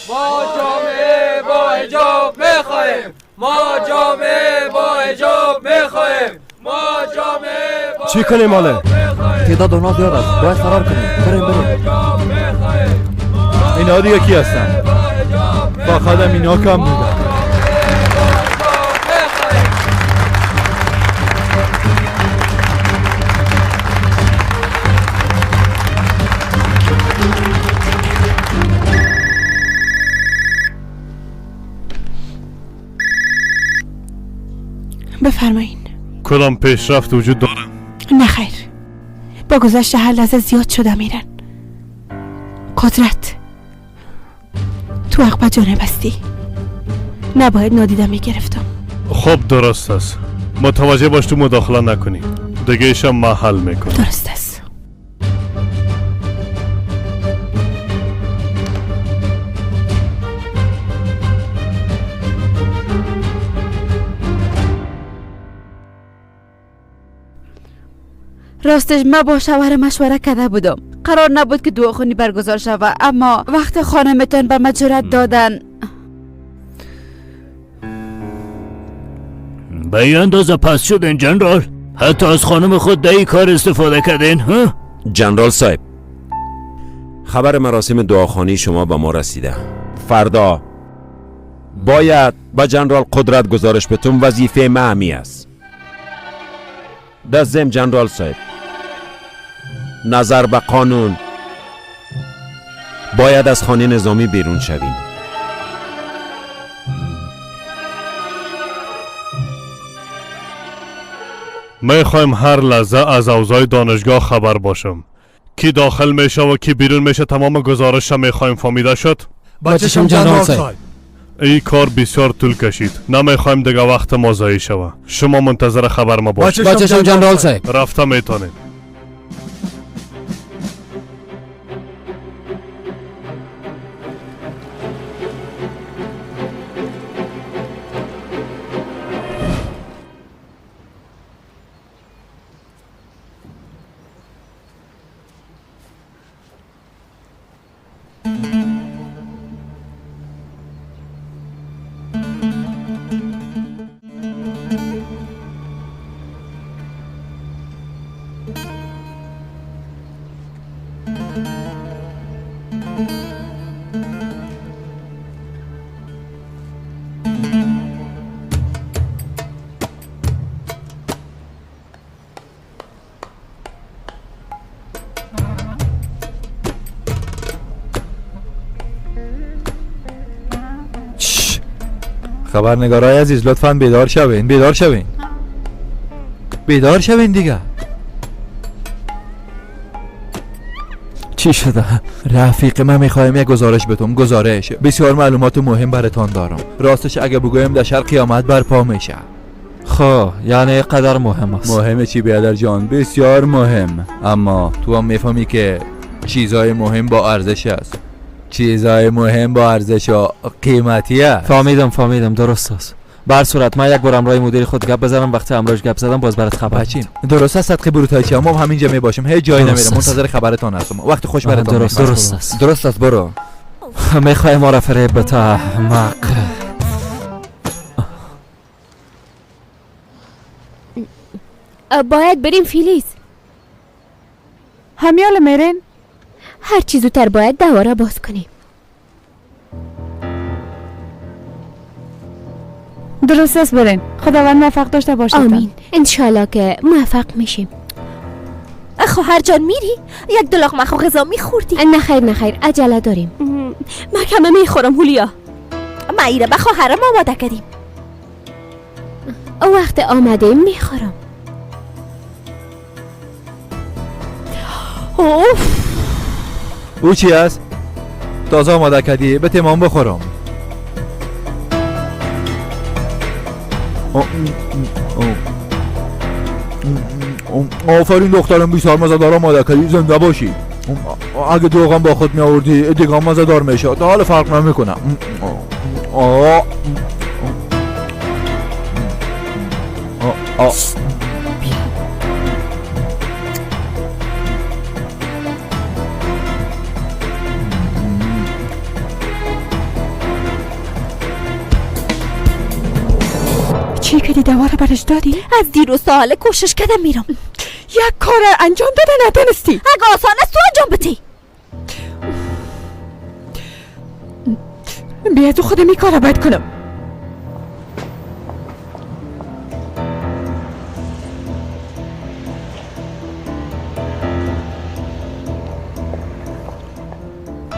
ما جامعه با حجاب میخواهیم. ما جامعه با حجاب میخواهیم. ما جامعه با چی کنیم حالا؟ تعداد اونا زیاد است، باید فرار کنیم. بریم بریم. اینا دیگه کی هستن؟ فقط هم اینا کم بودن. بفرمایین. کدام پیشرفت وجود داره؟ نه خیر، با گذشت هر لحظه زیاد شده میرن. قدرت تو عقبه جانب هستی، نباید نادیده میگرفتم. خب درست است، متوجه باش تو مداخله نکنی، دیگه ایشم ما حل میکنم. درست است. راستش ما با شوهر مشوره کرده بودم، قرار نبود که دعاخوانی برگزار شود، اما وقت خانمتان به مجرد دادن. به این اندازه پس شدین جنرال؟ حتی از خانم خود در این کار استفاده کردین؟ ها؟ جنرال صاحب، خبر مراسم دعاخوانی شما به ما رسیده. فردا باید به جنرال قدرت گزارش بتون، وظیفه ما همی است. در ضمن جنرال صاحب، نظر به قانون باید از خانه نظامی بیرون شویم. میخوایم هر لحظه از اوضاع دانشگاه خبر باشم. کی داخل میشه و کی بیرون میشه تمام گزارش میخوایم. فهمیده شد؟ بچشم جنرال صاحب. این کار بسیار طول کشید، نمیخوایم دیگه وقت ما ضایع شوه. شما منتظر خبر ما باشید. بچشم جنرال صاحب. رفته میتونید. خبرنگارای عزیز لطفاً بیدار شوین، بیدار شوین، بیدار شوین دیگه. چی شده؟ رفیق من میخوایم یک گزارش بتم. گزارش بسیار معلومات مهم براتان دارم. راستش اگه بگویم در شرق قیامت برپا میشه. خب یعنی قدر مهم است. مهم چی بیادر جان؟ بسیار مهم. اما تو هم میفهمی که چیزای مهم با ارزش است. چیزای مهم با ارزش و قیمتی است. فهمیدم فهمیدم، درست است. بر صورت من یک بار همراه مدیر خود گپ بزنم، وقتی همراهش گپ زدم باز برات خبر بچیم. درست است صدقه بروتایچی، ما همینجا می باشیم، هیچ جایی نمیرم، منتظر خبرتان هستم. وقت خوش براتان. درست درست است. درست است برو. میخوای ما را فریب بده احمق. باید بریم فیلیز. همیال میرین؟ هر چی زودتر باید دواره باز کنیم. درست است برین. خداوند موفق داشته باشد. آمین، انشالله که موفق میشیم. خواهر جان میری؟ یک دو لقمه خو غذا میخوردی؟ نه خیر نه خیر، عجله داریم. من کمه میخورم هولیا. ما ایره به خواهرم آماده کردیم. وقت آمده میخورم. اوف او چی است؟ تازه آماده کردی؟ به تمام بخورم. آفرین دخترم، بسیار مزه‌دار آماده کردی، زنده باشی. اگه دوغم با خود می آوردی دیگه مزه‌دار میشد. حالا فرق نمیکنه. میکردی دوا رو برش دادی؟ از دیروز تا حالا کوشش کردم میرم. یک کار انجام داده ندانستی. اگه آسان است تو انجام بدی. بیا تو خودم این کار باید کنم.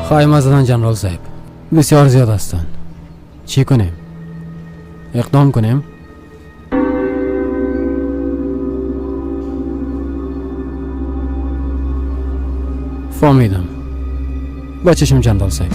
خواهیم زدن جنرال صاحب، بسیار زیاد هستند. چی کنیم؟ اقدام کنیم؟ فهمیدم. با چشم جنرال صاحب.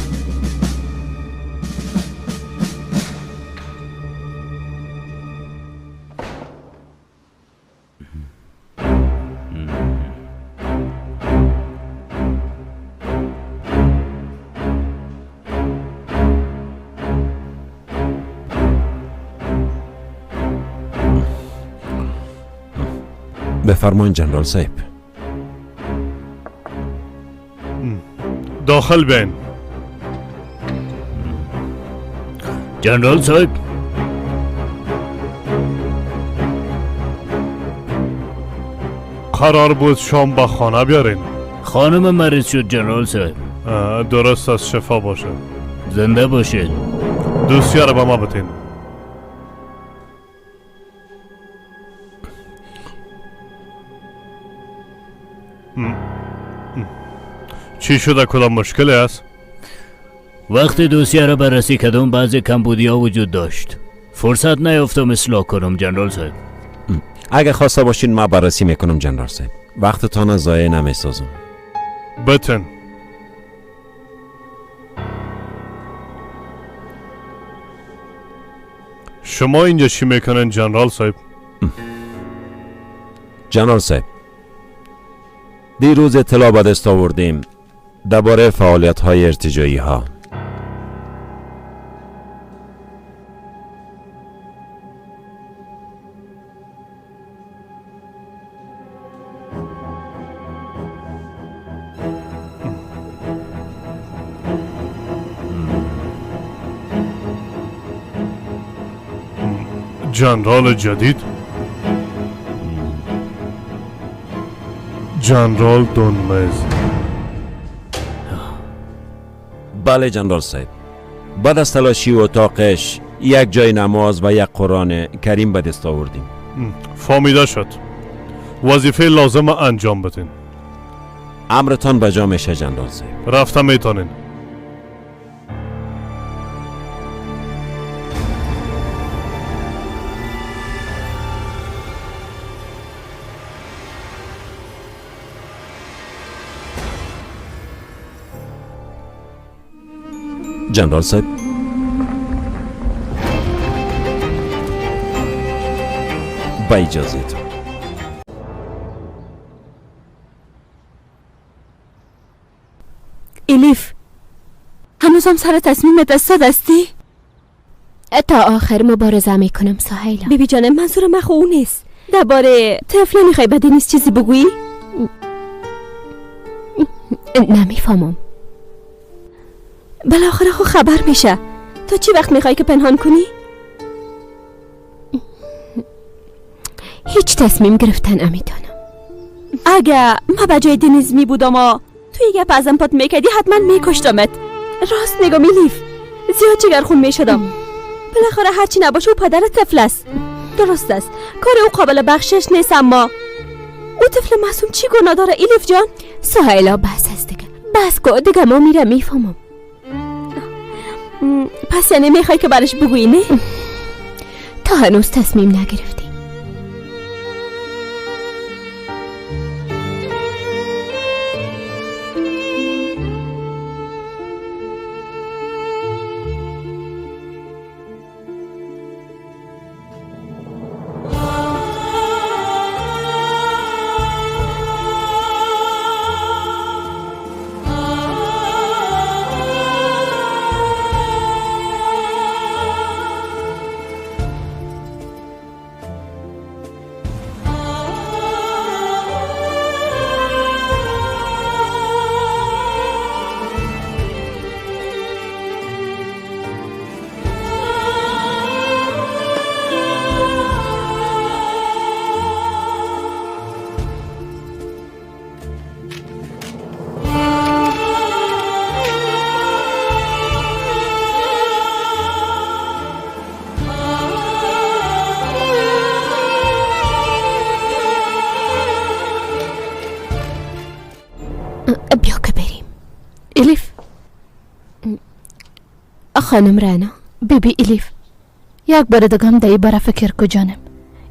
بفرمایید جنرال صاحب. داخل بین. جنرال صاحب، قرار بود شام به خانه بیارین. خانم مریض شد جنرال صاحب. درست از شفا باشه. زنده باشید. دوسیه رو به ما بتین. چی شده؟ کدام مشکلی است؟ وقتی دوسیه را بررسی کردم بعضی کمبودی ها وجود داشت. فرصت نیافتم اصلاح کنم جنرال صاحب. اگه خواسته باشین ما بررسی میکنم جنرال صاحب. وقتتان ضایع نمیسازم. بتن. شما اینجا چی میکنن جنرال صاحب؟ جنرال صاحب، دیروز اطلاع به دست آوردیم درباره فعالیت های ارتجاعی ها. جنرال جدید، جنرال دونمز. بله جنرال صاحب، بعد از تلاشی و اتاقش یک جای نماز و یک قرآن کریم به دست آوردیم. فهمیده شد. وظیفه لازم انجام بدین. امرتان به جا میشه جنرال صاحب. رفته میتونین. جنرال صاحب، با اجازه تو. الیف، هنوزم سر تصمیمت استاد هستی؟ تا آخر مبارزه میکنم سهیلا. بیبی جانم، منظور من خو اون نیست. درباره طفل نمیخوای بدی نیست چیزی بگویی؟ نمیفهمم. بالاخره خو خبر میشه. تا چی وقت میخوای که پنهان کنی؟ هیچ تصمیم گرفتن نمیتونم. اگه ما به جای دنیز می بودم و تو یه گپ ازم پات میکردی حتما میکشتمت. راست میگم الیف، زیاد جگرخون میشدم. بالاخره هرچی نباشه او پدر طفل است. درست است، کار او قابل بخشش نیست، اما او طفل معصوم چی گناه داره الیف جان؟ سهیلا بس است دیگه، بس کن دیگه، ما میرم میفهمم. پس یعنی میخوای که برش بگویی نه؟ تا هنوز تصمیم نگرفتیم. خانم رعنا. بیبی الیف، یک بار دیگه هم در این باره فکر کو جانم.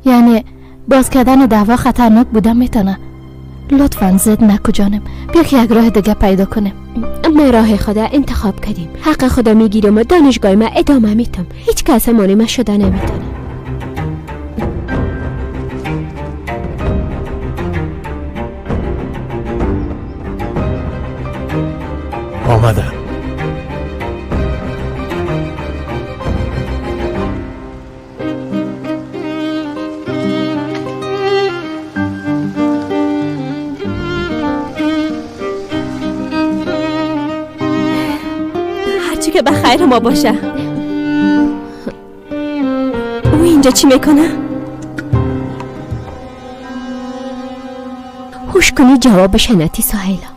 یعنی باز کردن دعوا خطرناک بوده میتونه. لطفا زد نکو جانم، بیا که یک راه دیگه پیدا کنیم. ما راه خدا انتخاب کردیم، حق خدا میگیرم و دانشگاه ما ادامه میتم. هیچ کس مانع ما شده نمیتونه. آمدم. هرچی که به خیر ما باشه. او اینجا چی میکنه؟ هوش کنی جوابش نتی سهیلا.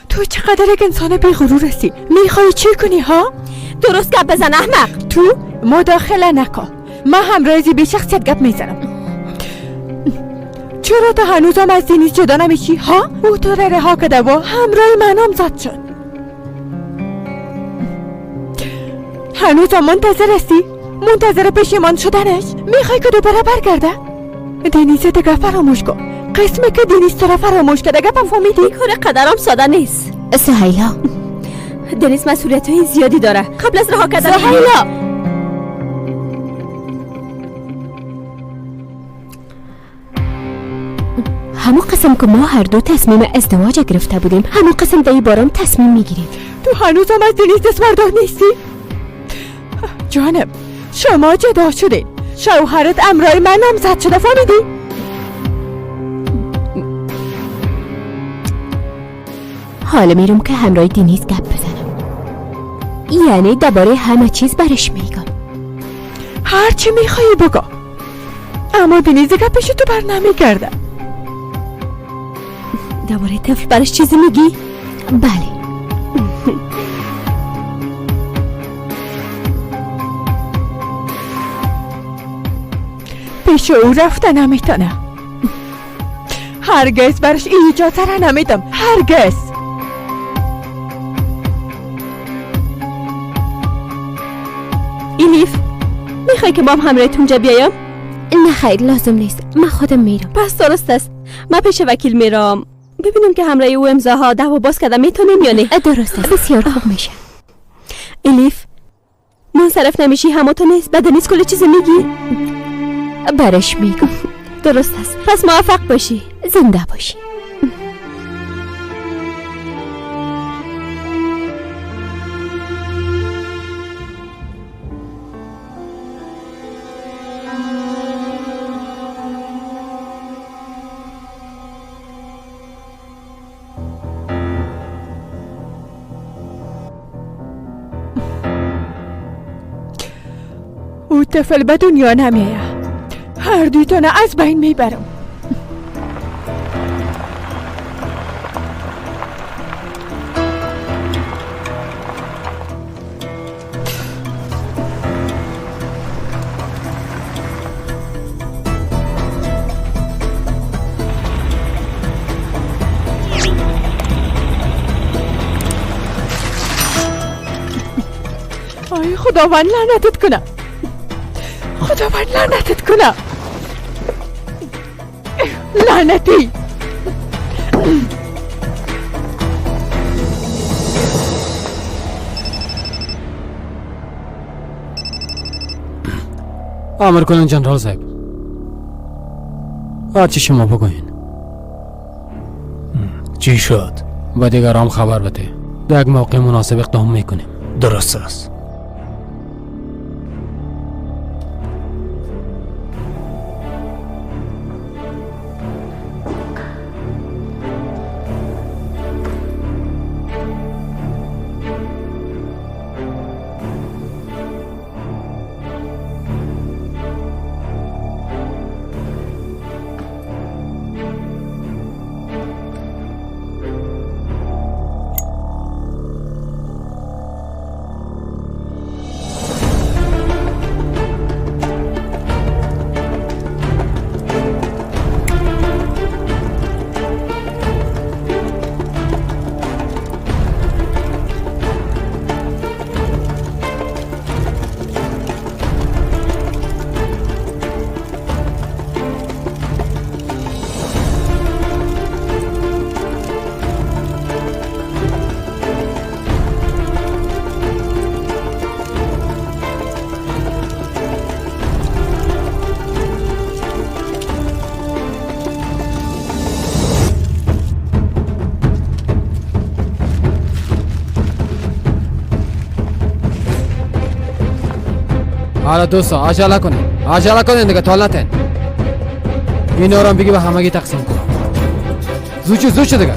تو چقدر یک انسان بی غرور هستی. میخوای چی کنی ها؟ درست گپ بزن احمق. تو مداخله نکن. من همراه بی شخصیت گپ میزنم. چرا تا هنوزم از دینیز جدا نمیشی ها؟ او تو را رها کرده و همراه من هم زد شد. هنوزم منتظر هستی؟ منتظر پشیمان شدنش؟ میخوای که دوباره برگرده؟ دینیز دیگه فراموش کن. قسمه که دینیز تو را فراموش کرده. گپم فهمیدی؟ کار قدرم ساده نیست سهیلا. دنیز مسئولیت های زیادی داره. قبل از رها کردن سهیلا. همون قسم که ما هر دو تصمیم ازدواج گرفته بودیم، همون قسم در این بارم تصمیم میگیریم. تو هنوزم از دنیز دست بردار نیستی؟ جانم شما جدا شدین. شوهرت امرای من نامزد شده، فهمیدی؟ حالا میرم که همراه دنیز گپ بزنم، یعنی درباره همه چیز برش میگم. هرچی میخوایی بگو، اما دنیز گپش تو بر نمیگرده. درباره طفل برش چیزی میگی؟ بله. پیش او رفته نمیتونه. هرگز برش اجازه را نمیدم، هرگز. ایلیف، میخوای که با هم همراهت اونجا بیایم؟ نه خیر لازم نیست، من خودم میرم. پس درست است، من پیش وکیل میرم ببینم که همراه او امضاها دعوا باز کرده میتونیم یا نه. درست است، بسیار خوب میشه. ایلیف منصرف نمیشی، همه تو نیست، بعد نیست کل چیزی میگی؟ برش میگم. درست است، پس موفق باشی. زنده باشی. او طفل به دنیا نمیایه. هر دویتان از بین میبرم. آی خداوند لعنتت کنه. خداوند لعنتت کنه. لعنتی. امر کنن جنرال صاحب، هرچی شما بگوین. چی شد؟ با دیگرام خبر بده، در یک موقع مناسب اقدام میکنیم. درست است. حالا دوستا عجله کنین، عجله کنین دیگه، تا نتین. اینا رو هم بگی به همگی تقسیم کن. زود شو، زود شو دیگه.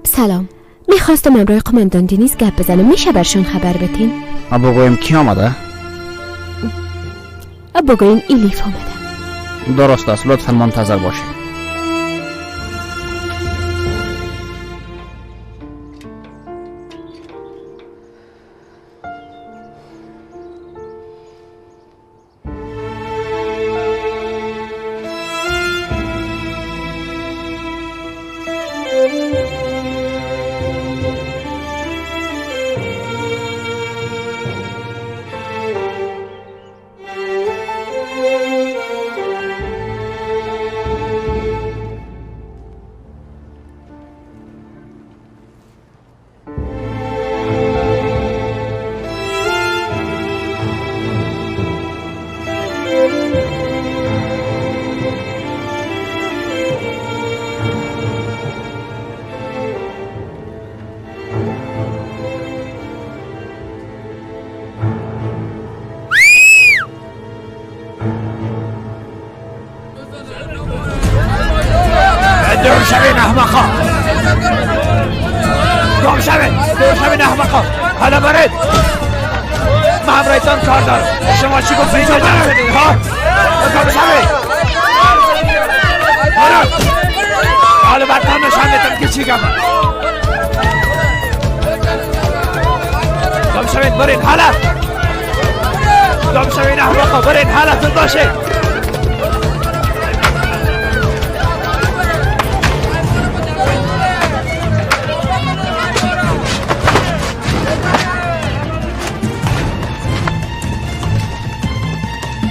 سلام، میخواستم امرای قماندان دینیز گپ بزنم، میشه برشون خبر بتین؟ بگویم کی آمده؟ بگویم ایلیف آمده. درست است، لطفا منتظر باشید.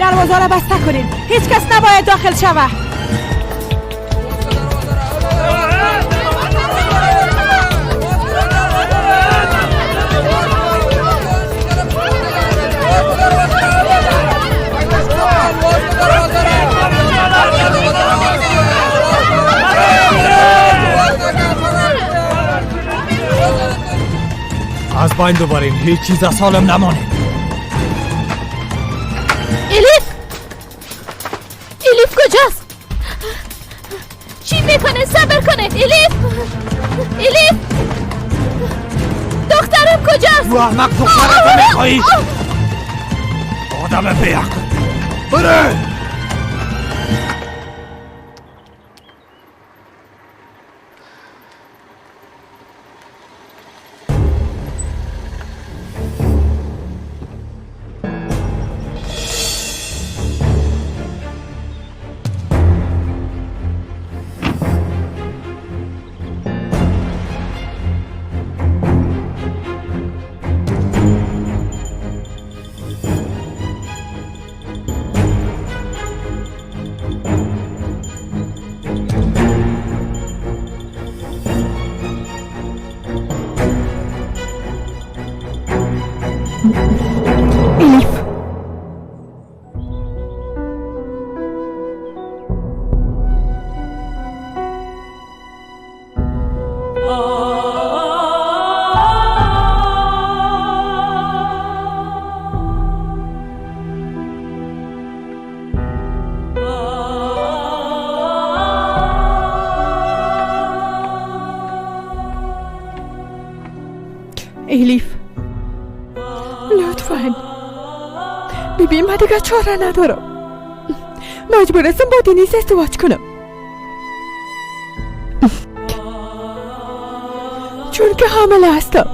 دروازه را بسته کنین، هیچ کس نباید داخل شود. از بین ببرین، هیچ چیز از سالم نمانید. الیف، الیف کجاست؟ چی میکنه؟ صبر کنه. الیف، الیف، دخترم کجاست؟ تو احمق، دخترم میخوایی؟ آدم بیعقل، بره. الیف، لطفاً ببین، من دیگه چاره ندارم، مجبور هستم با دنیز ازدواج کنم، چون که حامله هستم.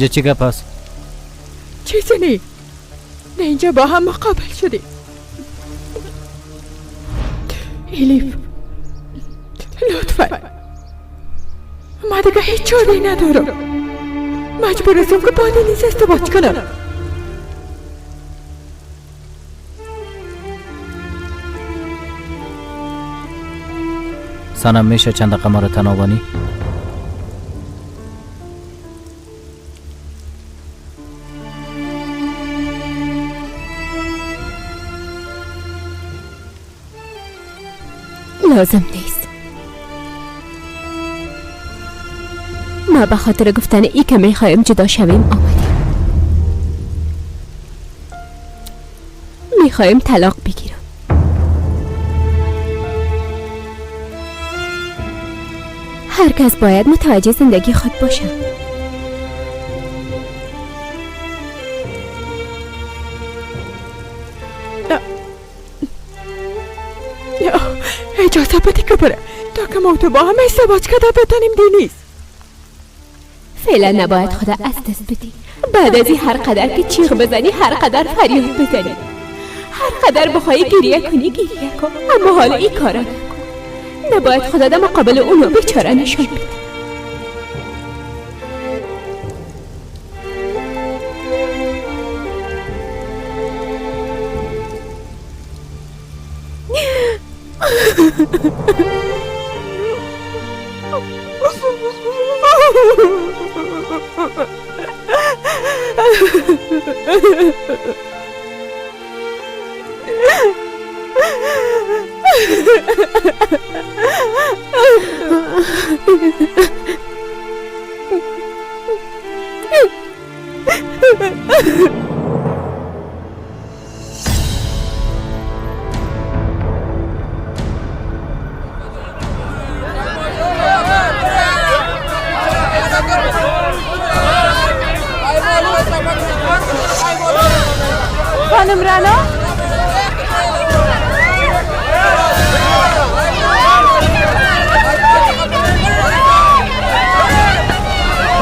اینجا چی گپ است؟ چیزی نی. نه اینجا با هم مقابل شدیم. الیف لطفا، ما دیگه هیچ چاره ندارم. مجبور هستم که با دنیز ازدواج کنم. سنم میشه چند دقیقه ما رو تنها بانی؟ لازم نیست. ما به خاطر گفتن ای که میخوایم جدا شویم آمدیم. میخوایم طلاق بگیرم. هر کس باید متوجه زندگی خود باشه. اجازه بده که بره تا که ما تو با هم ازدواج کرده بتانیم. دنیز فعلا نباید خدا از دست بدی. بعد از این هر قدر که چیغ بزنی، هر قدر فریاد بزنی، هر قدر بخوای گریه کنی گریه کن، اما حالا این کارا نکن. نباید خدا در مقابل اونو بیچاره نشون بدی. خانم رنا،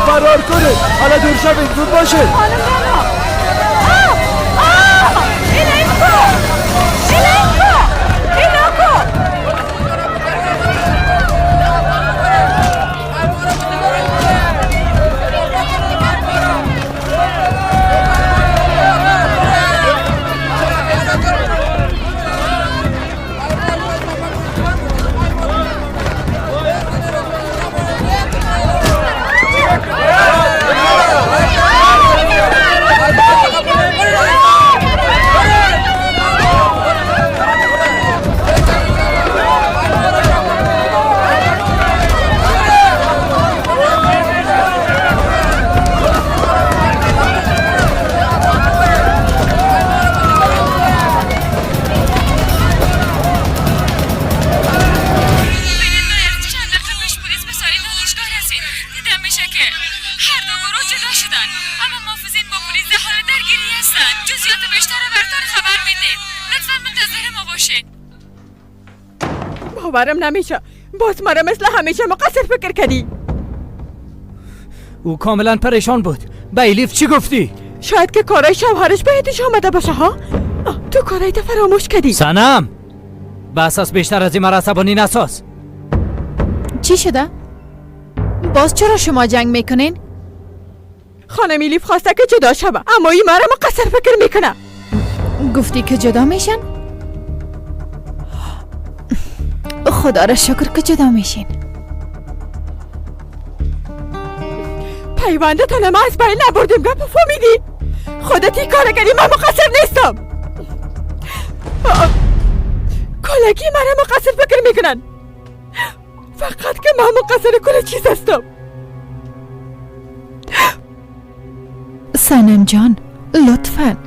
فرار کنه. حالا دور شوید، زود باشه. خانم رنا، آه الینکو، الینکو، الینکو. باورم نمیشه، باز مرا مثل همیشه مقصر فکر کردی. او کاملا پریشان بود. به الیف چی گفتی؟ شاید که کارای شوهرش به یادش آمده باشه ها. تو کارای تا فراموش کردی. سنم بس از بیشتر از این مرا عصبانی نساز. چی شده؟ باز چرا شما جنگ میکنین؟ خانم الیف خواسته که جدا شوه، اما این مرا مقصر فکر میکنه. گفتی که جدا میشن؟ خدا را شکر که جدا میشین. پیوندتان ما از بین نبردیم. گپ فهمیدی؟ خودت این کار کردی، من مقصر نیستم. کلگی مرا مقصر فکر میکنن، فقط که من مقصر کل چیز هستم. سنم جان لطفا.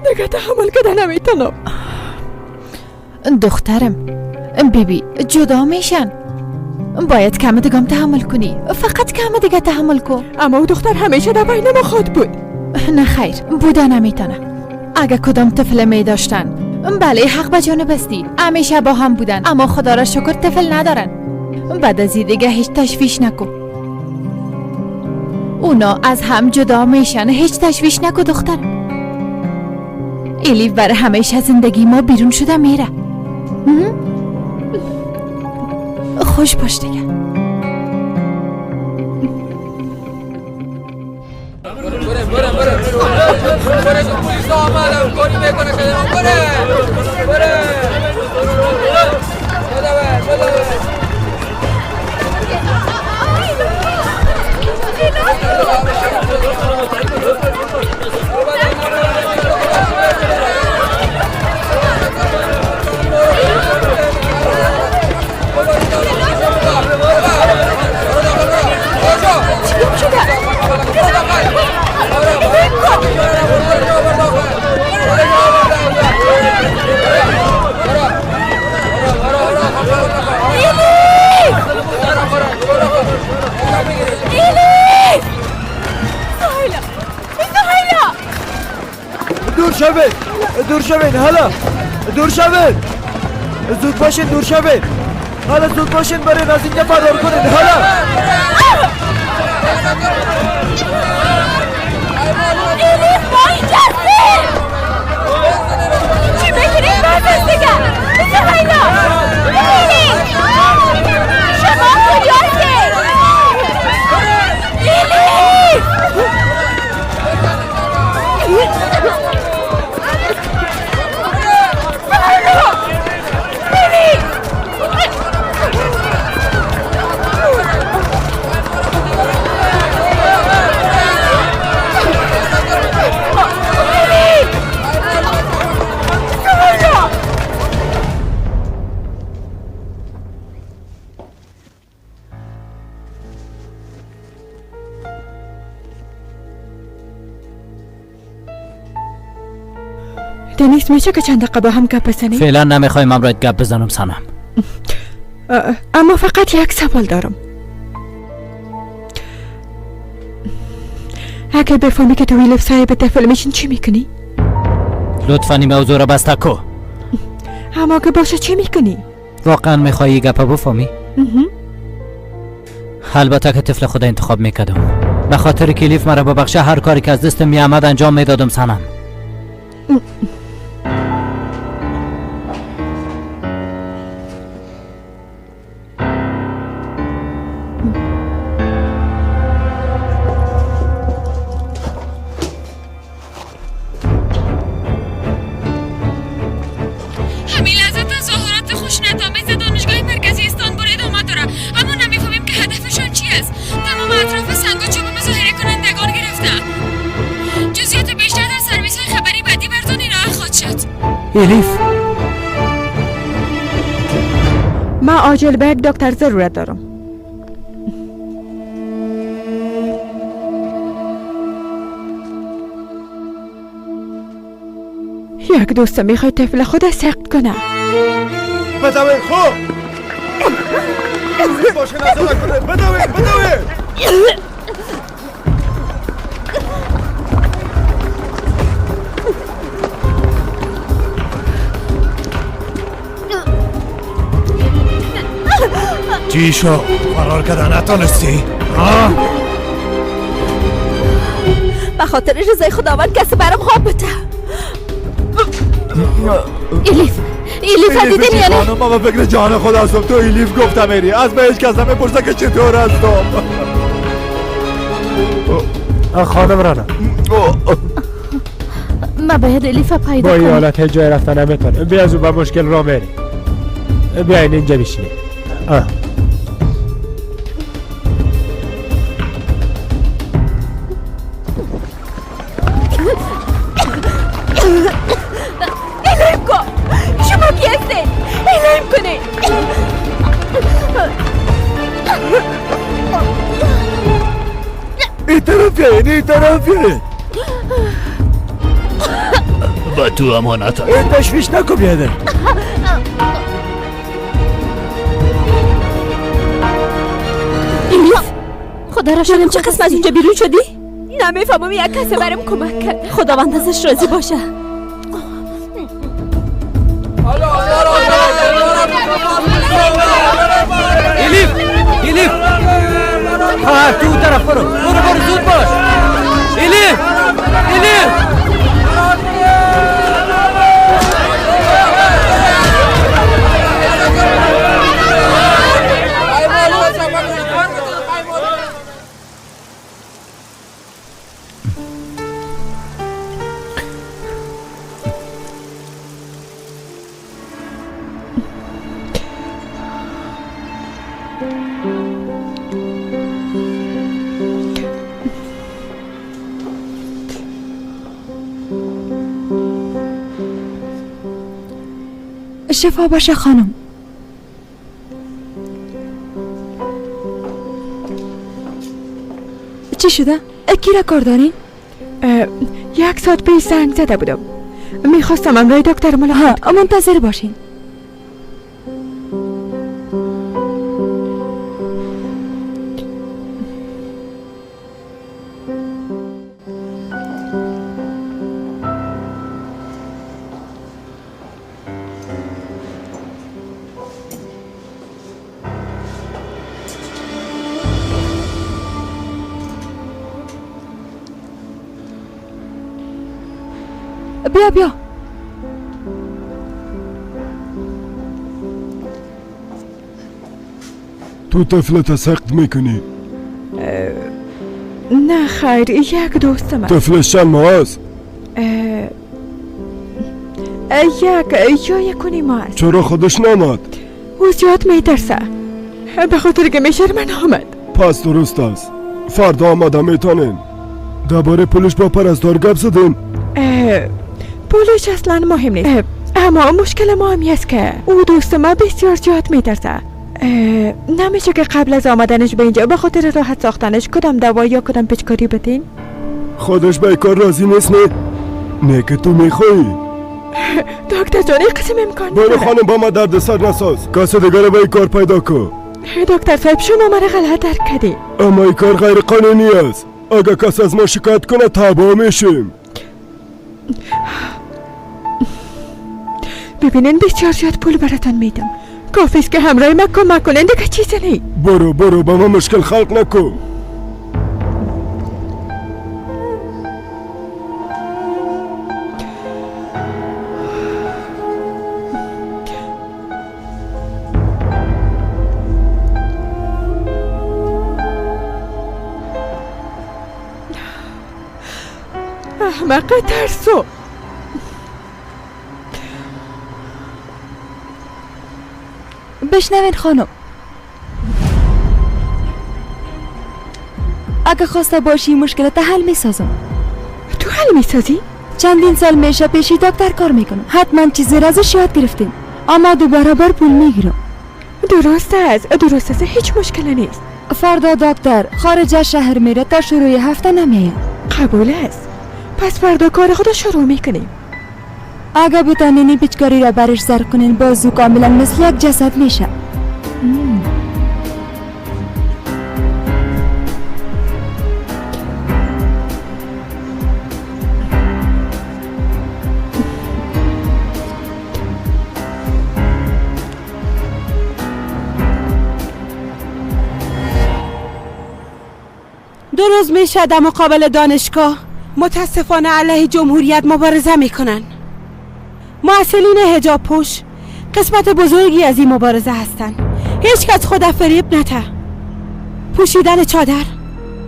دیگه تحمل کردن نمیتونم. دخترم بیبی جدا میشن، باید کم دیگه هم تحمل کنی، فقط کم دیگه تحمل کن. اما او دختر همیشه در بین ما خود بود. نه خیر، بوده نمیتونه. اگه کدام طفل می داشتن، بله حق به جانب استی، همیشه با هم بودن، اما خدا را شکر طفل ندارن. بعد از این دیگه هیچ تشویش نکن. اونا از هم جدا میشن، هیچ تشویش نکن دخترم. الیف برای همیشه زندگی ما بیرون شده میره. خوش باش دیگه. دور شوید، حالا دور شوید، زود باشین، دور شوید، حالا زود باشین، برین از اینجا فرار کنین، حالا. الیف ما اینجا هستیم. چی بگیریم باز است دیگه. سهیلا الیف شما کجا هستید؟ الیف دنیز میشه که چند دقیقه با هم گپ بزنیم؟ فعلا نمیخوایم امرایت گپ بزنم سنم. اما فقط یک سوال دارم. اگر بفهمی که تو الیف صاحب طفل میشین چی میکنی؟ لطفا این موضوع را بسته کو. اما که باشه چی میکنی؟ واقعا میخوایی گپ بفهمی؟ البته که طفل خود انتخاب میکردم. به خاطر که الیف مرا ببخشه هر کاری که از دستم میآمد انجام میدادم سنم. همین لحظه تظاهرات خشونت‌آمیز دانشگاه مرکزی استانبول ادامه داره، اما نمیفهمیم که هدفشان چی است. تمام اطراف سنگ و چوب مظاهره کنندگان گرفته. جزئیات بیشتر در سرویس های خبری بعدی براتون ارائه خواهد شد. الیف ما عاجل به یک دکتر ضرورت دارم. یک دوست میخواد طفل خود سقط کنه. بدوین خوب باشه نظر کنه. بدوین بدوین. چی شو؟ فرار کردن نتونستی؟ ها؟ به خاطر رضای خداوند کسی برام خواب بده. الیف الیف دیدین یا نه؟ خانم ما به فکر جان خود هستم. تو الیف گفتم اری از به هیچ کس نمیپرسه که چطور هستم. خانم رانا ما باید الیف پیدا با این کنم. حالت هیچ جای رفتن نمیتونه. بیا از او به مشکل را میری. بیاین اینجا بشینید. الیف کو شما کی هستین؟ الیف کنین. این طرف بیاین، این طرف بیاین. با تو امانت. این تشویش نکن بیادر. الیف خدا را شکر چه قسم از اینجا بیرون شدی؟ نمیفهمم یک کسی برام کمک کرد. خداوند ازش راضی باشه. الیف الیف، خواهر تو اون طرف برو، برو برو زود باش. الیف، الیف. شفا باشه خانم. چی شده؟ کی را کار دارین؟ یک ساعت پیش زنگ زده بودم، میخواستم امرای دکتر ملاقات. ها، منتظر باشین. بیا بیا. تو طفلت سخت میکنی؟ نه خیر، یک دوستم است. طفلش چند ماه است؟ یک یا یک و نیم ماه است. چرا خودش نامد؟ او زیاد میترسه، به خاطر که میشر من آمد. پس درست است، فردا آمده میتونین. درباره پولش با پرستار گپ زدین؟ پولش اصلا مهم نیست، اما مشکل ما همی است که او دوست ما بسیار زیاد میترسه. نمیشه که قبل از آمدنش به اینجا به خاطر راحت ساختنش کدام دوا یا کدام پیچکاری بدین؟ خودش به کار راضی نیست. نه نه که تو میخوایی. دکتر جان این قسم امکان برو نداره. خانم با ما درد سر نساز، کس دیگر به این کار پیدا کن. دکتر صاحب شما مرا غلط درک کردی. اما این کار غیر قانونی است، اگر کس از ما شکایت کنه تباه میشیم. ببینین بسیار زیاد پول براتان میدم، کافی است که همراه ما کمک کنین، دیگه چیزی نی. برو برو، با ما مشکل خلق نکن. احمق ترسو. بشنوین خانم، اگه خواسته باشی مشکلات حل میسازم. تو حل میسازی؟ چندین سال میشه پیشی دکتر کار میکنم، حتما چیزی را ازش یاد گرفتیم، اما دو برابر پول میگیرم. درست است، درست است، هیچ مشکل نیست. فردا دکتر خارج از شهر میره، تا شروع هفته نمیاد. قبول است، پس فردا کار خود شروع میکنیم. اگه بتانین پیچکاری را برش زر کنین، بازو کاملا مثل یک جسد میشه. دو روز میشه در مقابل دانشگاه متاسفانه علیه جمهوریت مبارزه میکنن. محصلین حجاب پوش قسمت بزرگی از این مبارزه هستن. هیچ کس خود فریب نته. پوشیدن چادر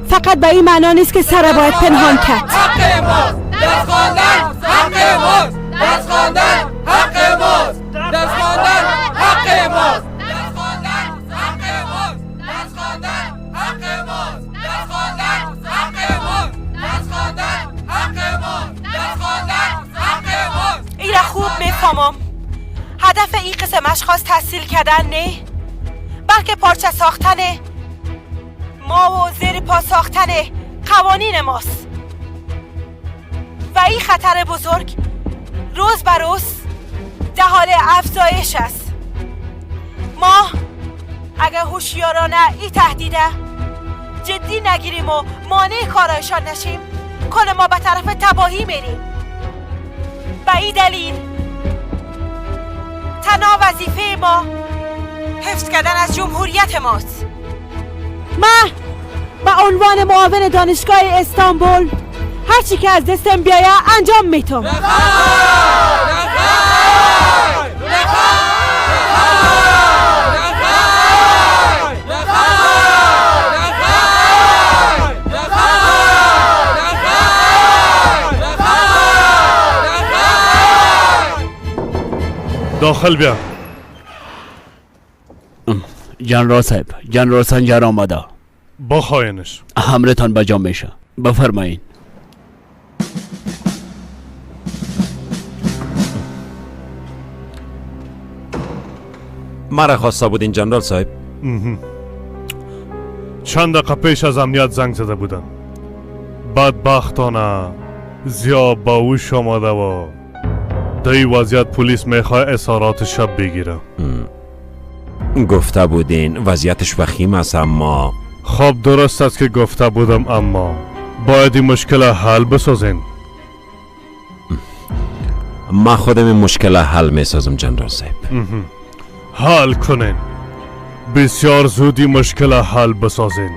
فقط به این معنا نیست که سر باید پنهان کرد. حق ماست درس خواندن، حق ماست درس خواندن، حق ماست درس خواندن، حق ماست درس خواندن، حق ماست درس خواندن، حق ماست درس خواندن، حق ماست درس خواندن، حق ماست درس خواندن، حق ماست. ایره خوب میفهمم. هدف این قسم اشخاص تحصیل کردن نه، بلکه پارچه ساختن ما و زیر پا ساختن قوانین ماست. و این خطر بزرگ روز بر روز در حال افزایش است. ما اگر هوشیارانه این تهدیده جدی نگیریم و مانع کارایشان نشیم، کل ما به طرف تباهی میریم. به این دلیل تنها وظیفه ما حفظ کردن از جمهوریت ماست. من به عنوان معاون دانشگاه استانبول هرچی که از دستم بیایه انجام میتم. داخل بیا. جنرال صاحب، جنرال سنجر آمده. بخواینش. امرتان بجا میشه. بفرمایین. مرا خواسته بودین جنرال صاحب؟ چند دقیقه پیش از امنیت زنگ زده بودن. بدبختانه ضیا با هوش آمده و در این وضعیت پلیس میخواه اظهارات شب بگیره. گفته بودین وضعیتش وخیم است اما خب درست است که گفته بودم، اما باید این مشکل حل بسازین. ما خودم این مشکل حل میسازم جنرال صاحب. حل کنین، بسیار زودی مشکل حل بسازین.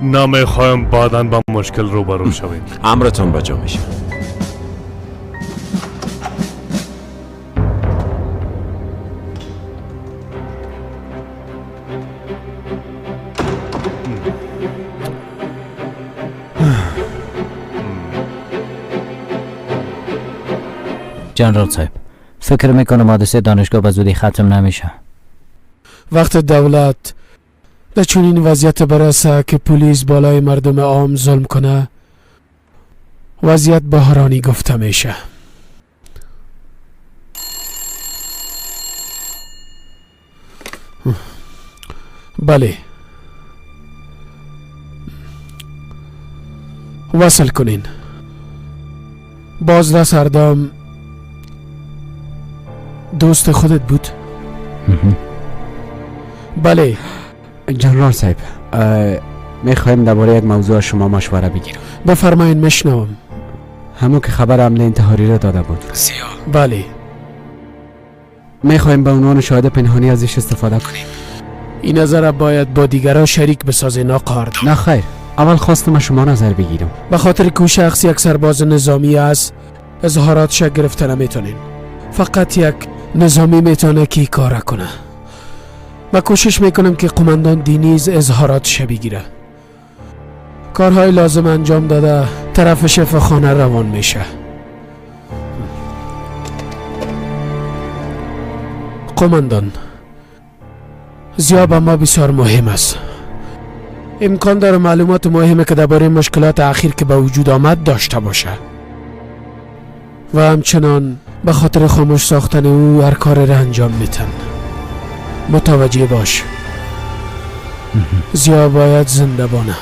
نمیخوایم بعدا با مشکل روبرو شویم. امرتون بجا میشه. جنرال صاحب، فکر میکنم حادثه دانشگاه به زودی ختم نمیشه. وقت دولت در چنین وضعیت برسه که پلیس بالای مردم عام ظلم کنه، وضعیت بحرانی گفته میشه. بله، وصل کنین. بازرس اردام دوست خودت بود؟ بله. جنرال صاحب، میخوایم درباره یک موضوع شما مشوره بگیرم. بفرمایین، میشنوم. همون که خبر حمله انتحاری را داده بود. بله. میخوایم به عنوان شاهد پنهانی ازش استفاده کنیم. این نظر باید با دیگران شریک بسازین آقا اردام. نه خیر، اول خواستم شما نظر بگیرم. به خاطر که شخص یک سرباز نظامی است، اظهاراتش گرفته نمیتونین. فقط یک نظامی میتونه که کار کنه. ما کوشش میکنم که قماندان دینیز اظهاراتش بگیره. کارهای لازم انجام داده طرف شفاخانه روان میشه. قماندان، ضیا به ما بسیار مهم است. امکان داره معلومات مهمه که درباره مشکلات اخیر که به وجود آمد داشته باشه و همچنان به خاطر خاموش ساختن او هر کار را انجام میتن. متوجه باش، ضیا باید زنده بانه.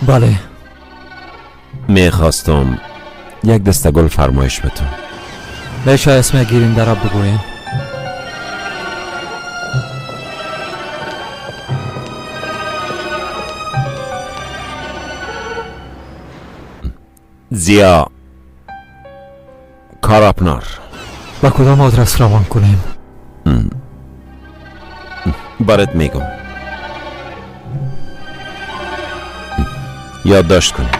بله. میخواستم یک دسته گل فرمایش بتون. میشه اسم گیرنده را بگوین؟ ضیا کاراپنار. با کدام آدرس روان کنیم؟ برات میگم، یادداشت کنیم.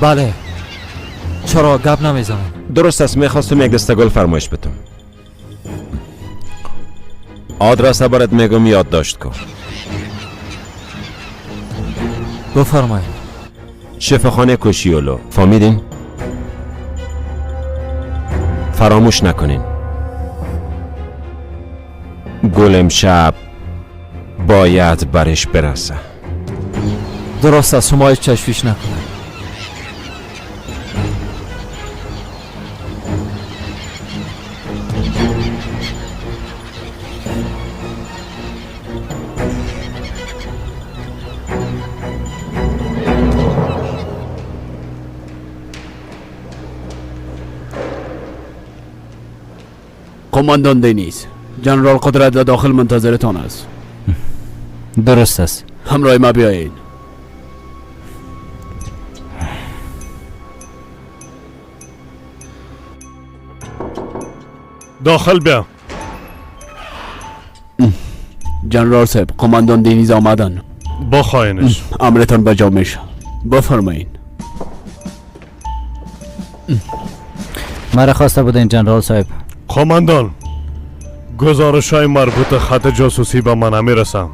بله. چرا گپ نمیزنم؟ درست است، میخواستم یک دسته گل فرمایش بتم. آدرس برات میگم، یادداشت کن. بفرمایید. شفاخانه کوشیولو، فهمیدین؟ فراموش نکنین، گل امشب باید برش برسه. درست است، شما هیچ تشویش نکنید. قماندان دنیز، جنرال قدرت در داخل منتظرتان است. درست است. همراه ما بیایید. داخل بیا. جنرال صاحب، قماندان دنیز آمدن. بخواینش. امرتان به جا میشه. بفرمایید. مرا خواسته بودین جنرال صاحب؟ قماندان، گزارش های مربوط خط جاسوسی به من نمیرسم.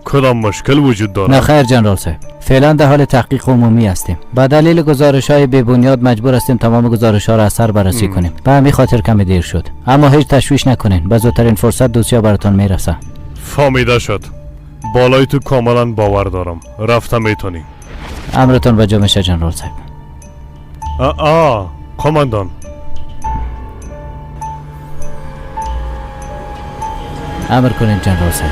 کدام مشکل وجود دارد؟ نه خیر جنرال صاحب، فعلا در حال تحقیق عمومی هستیم. به دلیل گزارش های بی بنیاد مجبور هستیم تمام گزارش ها را از سر بررسی کنیم. به همین خاطر کمی دیر شد. اما هیچ تشویش نکنین، به زودترین فرصت دوسیه براتون میرسه. فهمیده شد. بالای تو کاملا باور دارم. رفته میتونی. امرتون به جا میشه جنرال صاحب. آ قماندان، امر کنین جنرال صاحب.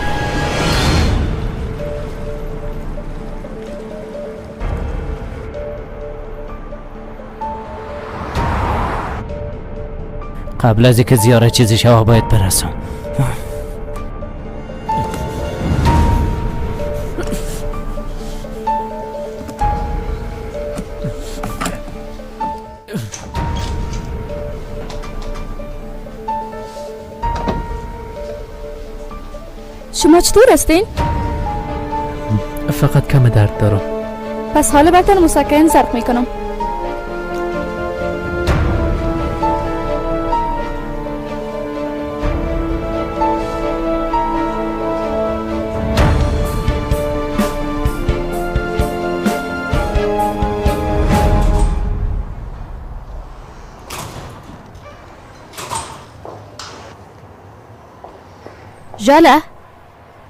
قبل از اینکه زیاره چیزی شوه باید برسم. شما چطور هستین؟ فقط کم درد دارم. پس حالا براتون مسکن زرق میکنم. ژاله،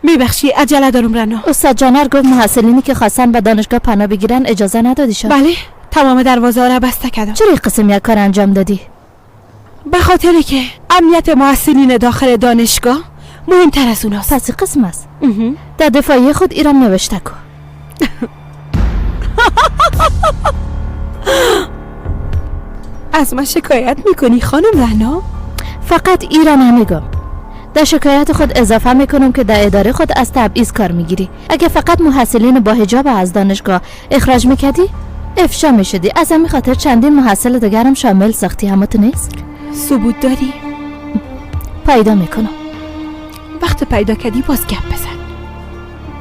میبخشی عجله دارم رنا. استاد جانر گفت محصلینی که خواستن به دانشگاه پناه بگیرن اجازه ندادی شد. بله، تمام دروازه ها را بسته کردم. چرا این قسم یک کار انجام دادی؟ به خاطر که امنیت محصلین داخل دانشگاه مهمتر از اوناست. پس این قسم است. در دفاعی خود ایران نوشته کن. از من شکایت میکنی خانم رنا؟ فقط ایران نمیگم. در شکایت خود اضافه میکنم که در اداره خود از تبعیض کار میگیری. اگه فقط محصلین با حجاب از دانشگاه اخراج میکردی افشا میشدی. از همین خاطر چندین محصل دیگرم شامل ساختی. همه تو نیست؟ ثبوت داری؟ پیدا میکنم. وقت پیدا کردی باز گپ بزن.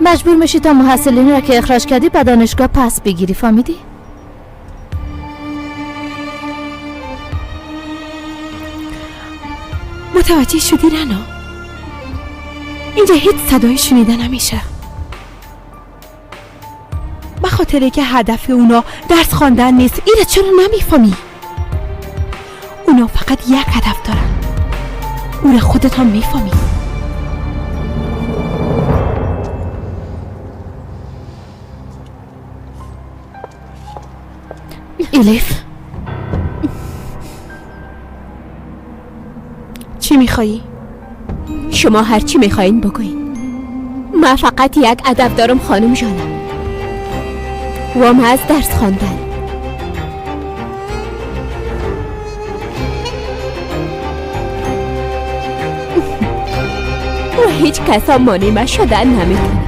مجبور میشی تا محصلین را که اخراج کردی به دانشگاه پس بگیری. فهمیدی؟ متوجه شدی رنا؟ اینجا هیچ صدایی شنیده نمیشه. به خاطر که هدف اونا درس خواندن نیست. اینو چرا نمیفهمی؟ اونا فقط یک هدف دارن. او را خودت هم میفهمی. الیف، چی میخوایی؟ شما هر چی میخواین بگوین. من فقط یک ادب دارم خانم جانم، و من از درس خواندن. و هیچ کس مانع من شدن نمیتونه.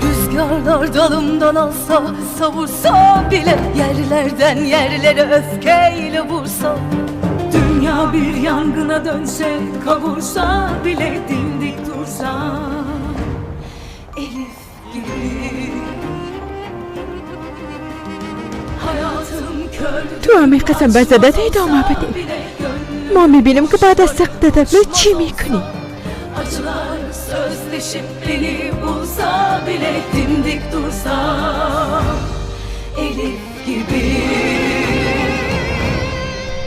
Rüzgarlar dalımdan alsa, savursa bile, yerlerden yerlere öfkeyle vursa, dünya bir yangına dönse, kavursa bile dimdik dursa, Elif gibi. تو همی قسم به زدت ادامه بده. ما میبینم که بعد از سقط طفل چی میکنی. Acılar sözleşip beni bulsa bile dimdik dursam Elif gibi.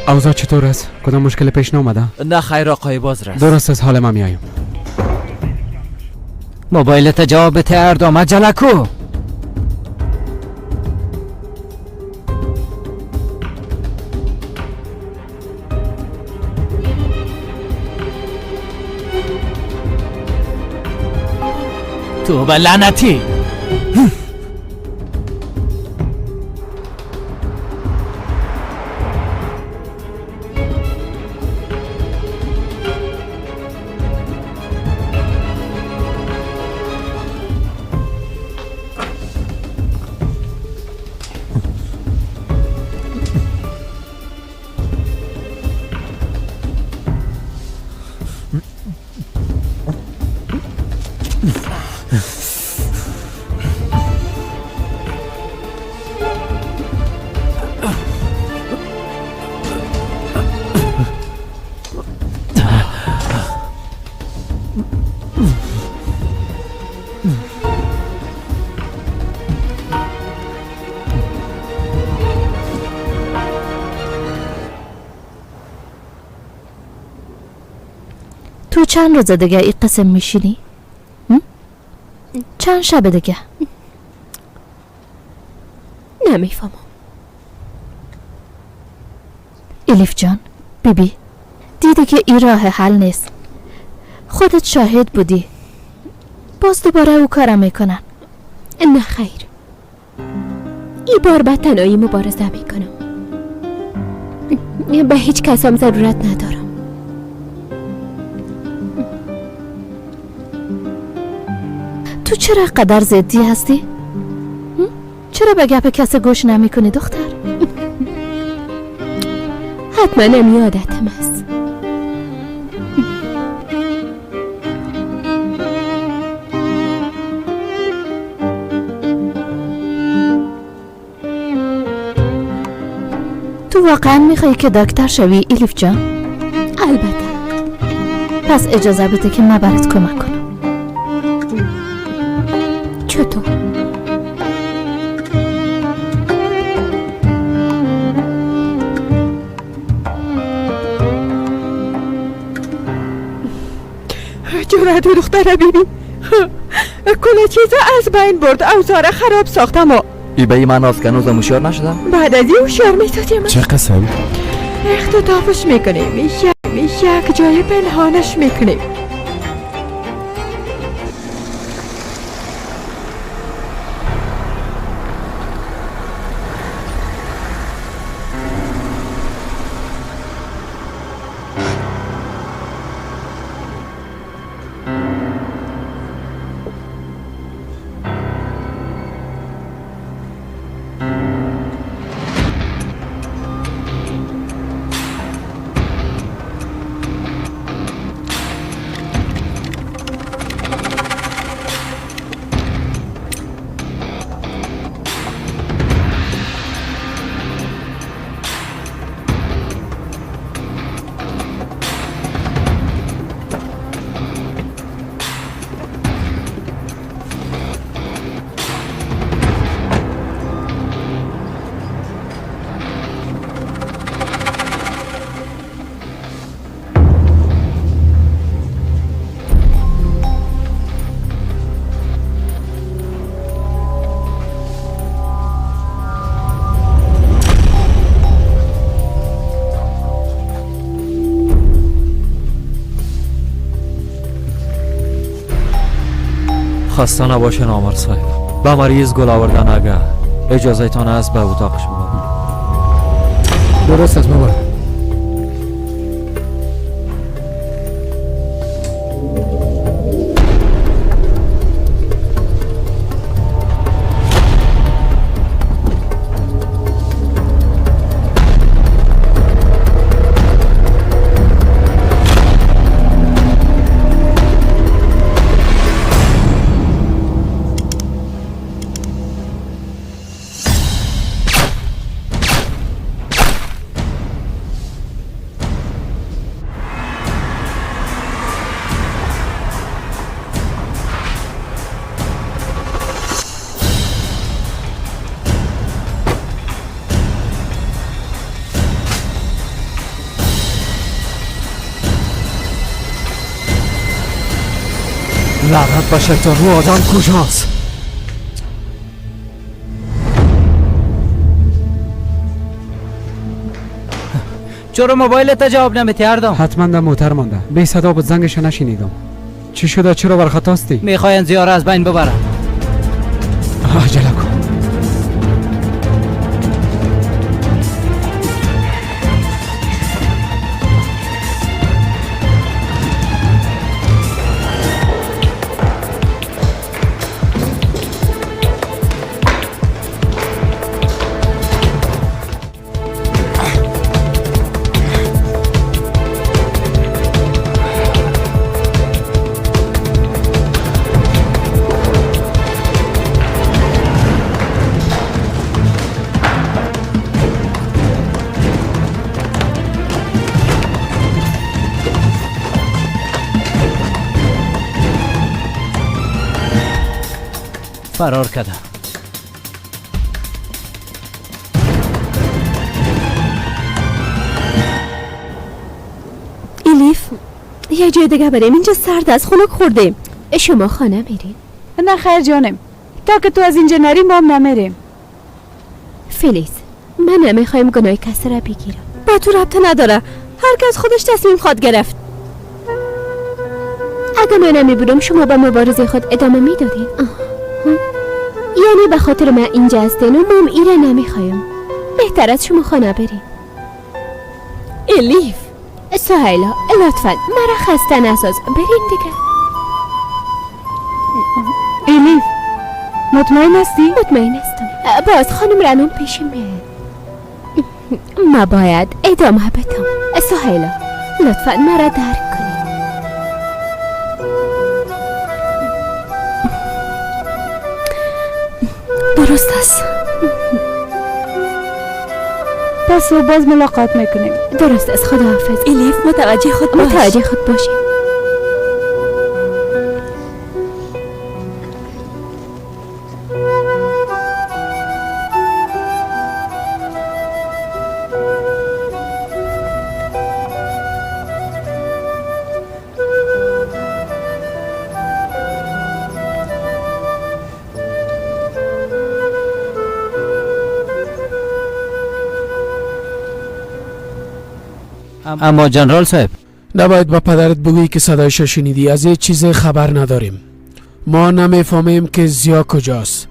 اوضاع چطور است؟ کدام مشکل پیش نامده؟ نه خیر آقای بازرس. درست از حال ما میایم. موبایلت جواب بده اردام، عجله کو. تو به لعنتی. تو چند روز دیگه این قسم میشینی؟ چند شب دیگه؟ نمیفهمم. الیف جان، بیبی، دیدی که این راه حل نیست. خودت شاهد بودی. باز دوباره او کارم میکنن. نه خیر، این بار به تنهایی مبارزه میکنم. به هیچ کس هم ضرورت ندارم. تو چرا قدر زدی هستی؟ چرا به گپ کسی گوش نمی کنی دختر؟ حتما هم یادتم است. تو واقعا میخوایی که دکتر شوی الیف جان؟ البته. پس اجازه بده که من برات کمک کنم. چطور؟ جرأت دختره ببین، کل چیز از بین برد، اوزار خراب ساختم و ای به این معناست که هنوز هوشیار نشدم؟ بعد از این هوشیار میسازیم. چه قسم؟ اختطافش میکنیم، یک جای پنهانش میکنیم. خسته نباشین آمر صاحب. به مریض گل آوردن اگه اجازه تان است به اتاقش ببرم. درست است بابا. به شیطان، او آدم کجاست؟ چرا موبایل تا جواب نمیتی اردم؟ حتما در موتر مانده. بی صدا بود، زنگش نشنیدم. چی شده؟ چرا برخطاستی؟ میخواین زیاره از بین ببرن. عجله کن. فرار کرده. الیف یه جای دیگه بریم، اینجا سرد از خنک خوردیم. شما خانه میرین؟ نه خیر جانم، تا که تو از اینجا نری ما هم نمیریم. فلیز من نمیخوایم گناه کسی را بگیرم. با تو ربطه نداره، هر کس خودش تصمیم خواد گرفت. اگه من نمیبودم شما به مبارزه خود ادامه میدادین. یعنی به خاطر من اینجا هستین و مام ایره نمیخوایم. بهتر از شما خانه بریم. الیف سهیلا لطفا مرا خسته نساز، بریم دیگه. الیف مطمئن هستی؟ مطمئن هستم. باز خانم رنم پیشم میاد. ما باید ادامه بدم. سهیلا لطفا مرا درک کنی. درست است. پس باز ملاقات میکنیم. درست است، خداحافظ. الیف متوجه خود باش. متوجه خود باشیم. اما جنرال صاحب نباید با پدرت بگویی که صدایش شنیدی. از هیچ چیز خبر نداریم. ما نمیفهمیم که زیا کجاست،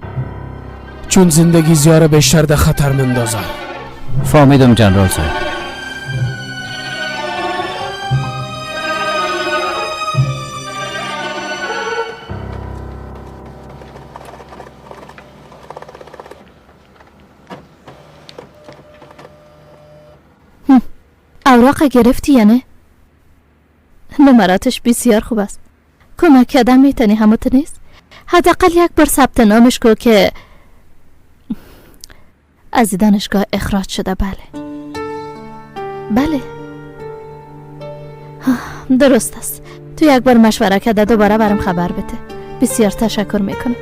چون زندگی زیا را بیشتر در خطر مندازه. فهمیدم جنرال صاحب. اوراق گرفتی یا نه؟ نمراتش بسیار خوب است. کمک کردن میتونی، هموت نیست؟ حداقل یک بار ثبت نامش کو که از دانشگاه اخراج شده. بله بله درست است. تو یک بار مشوره کرده دوباره برام خبر بده. بسیار تشکر میکنم.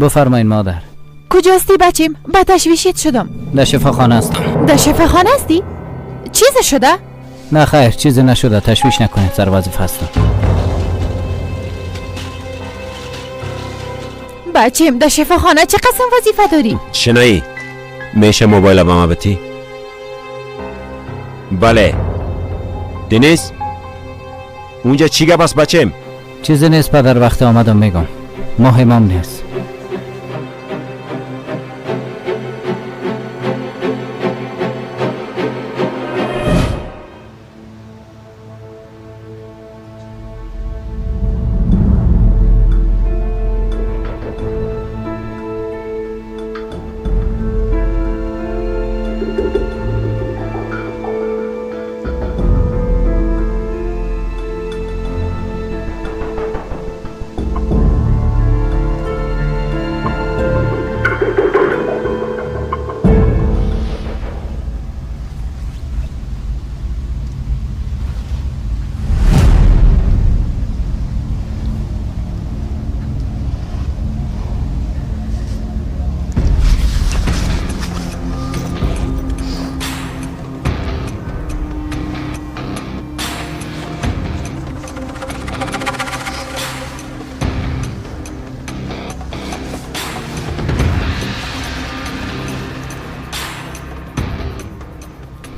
بفرمایین مادر. کجاستی بچیم؟ به تشویشیت شدم. در شفاخانه هستم. در شفاخانه هستی؟ چیز شده؟ نه خیر چیزی نشده، تشویش نکنید، سر وظیفه هستم. بچیم در شفاخانه چه قسم وظیفه داری؟ شنایی میشه موبایل به ما بتی؟ بله دنیز اونجا چی گپ است بچیم؟ چیزی نیست پدر، وقت آمدم میگم. مهمم نیست.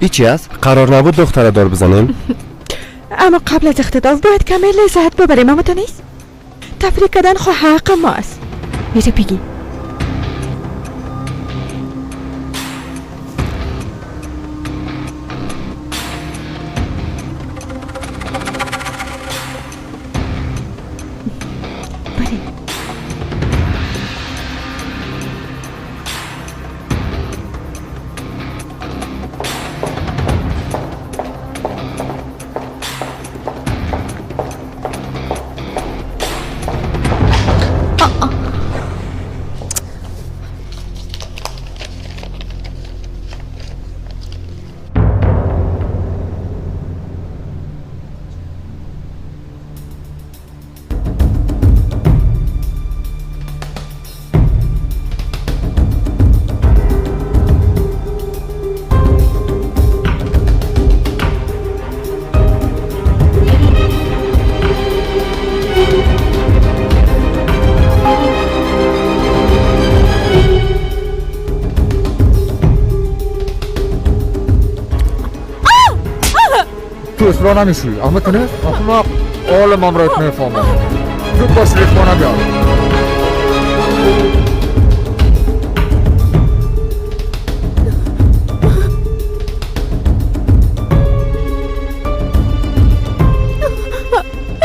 ای چی است؟ قرار نبود دختره دار بزنیم؟ اما قبل از اختطاف باید کمی لذت ببریم، اما تو نیست؟ تفریح کردن خو حق ماست. میره بگی تو اصلا نمیشی احمد کنه؟ احمق حال ممرت میفهمم. زود باش ریخمانه بیار.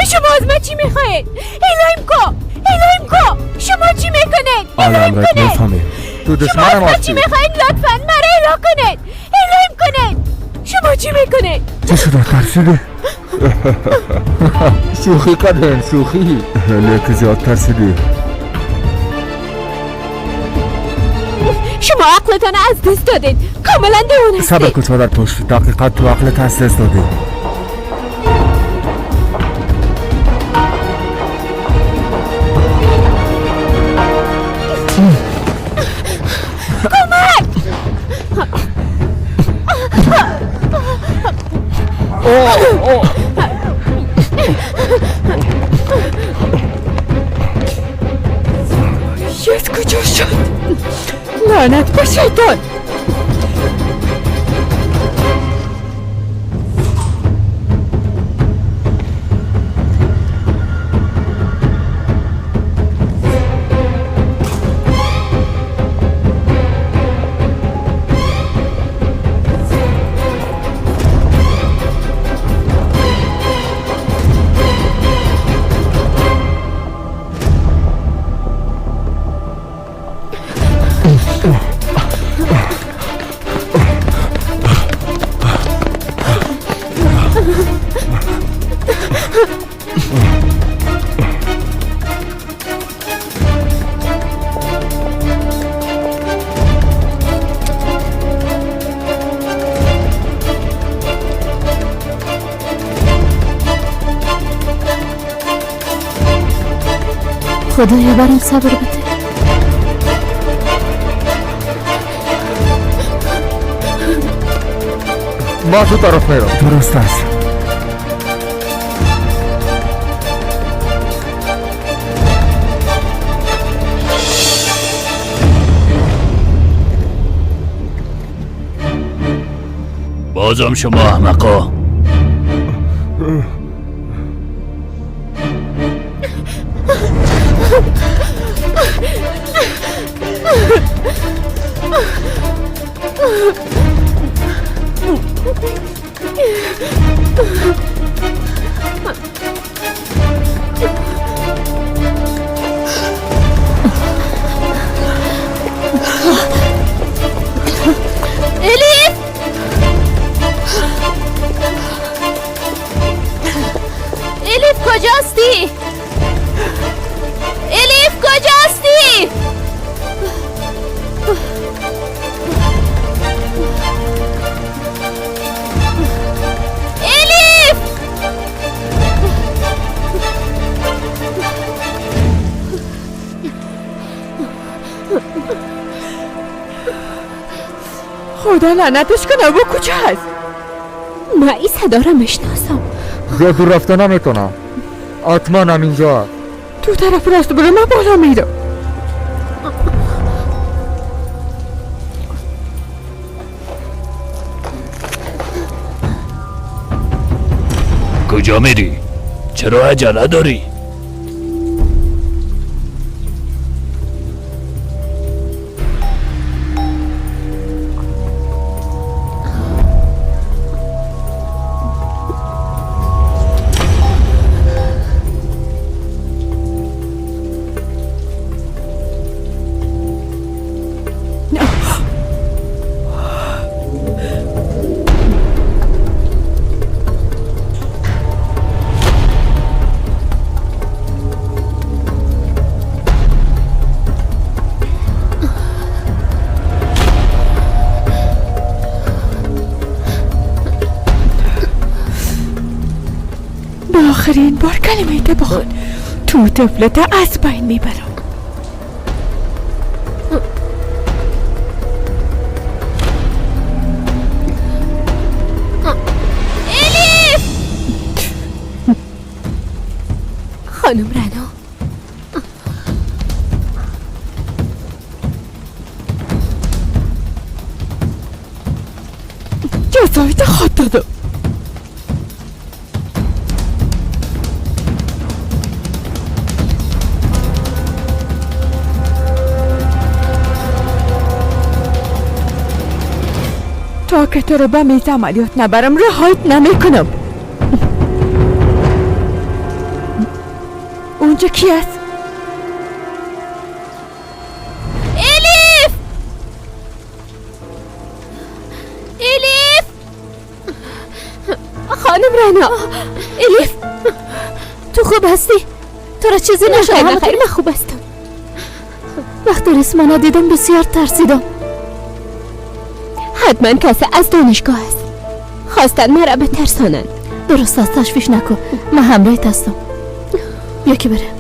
شما از من چی میخواهید؟ الهیم کو، الهیم کو، شما چی میکنید؟ الهیم کنید. تو دشمن شما از من ما چی میخواهید؟ لطفا مرا اله کنید، الهیم کنید. شما چی میکنید؟ چه شده؟ ترسیدی؟ شوخی کردن، شوخی. لیک زیاد ترسیدی. شما عقلتان از دست دادید، کاملا دیوانه هستید. صبر کن چادر پشت، دقیقا تو عقلت از دست دادی. کمک! یز کجا شد؟ لعنت به شیطان. خدایا برام صبر بده. ما تو طرف میرم. درست است. بازم شما احمقا. الیف، الیف کجاستی؟ الیف کجاستی؟ الیف! خدا لعنتش کنه، او کجا هست؟ من این صدا را میشناسم. زیاد دور رفته نمیتونم، حتما هم اینجا. تو طرف راست برو، من بالا میرم. کجا میری؟ چرا عجله داری؟ آخرین بار کلمه ته بخوان تو طفلت از بین میبرم. الیف! خانم رنا، جزایت خود دادم. تا که تو رو به میز عملیات نبرم رهایت نمی کنم. اونجا کی است؟ الیف! الیف! خانم رنا، الیف تو خوب هستی؟ تو را چیزی نشده؟ نه خیر، من خوب هستم. وقتی ریسمانه دیدم بسیار ترسیدم. حتما کسی از دانشگاه است. خواستن مرا بترسانند. درست است، تشویش نکن، من همراهت هستم. بیا که بره.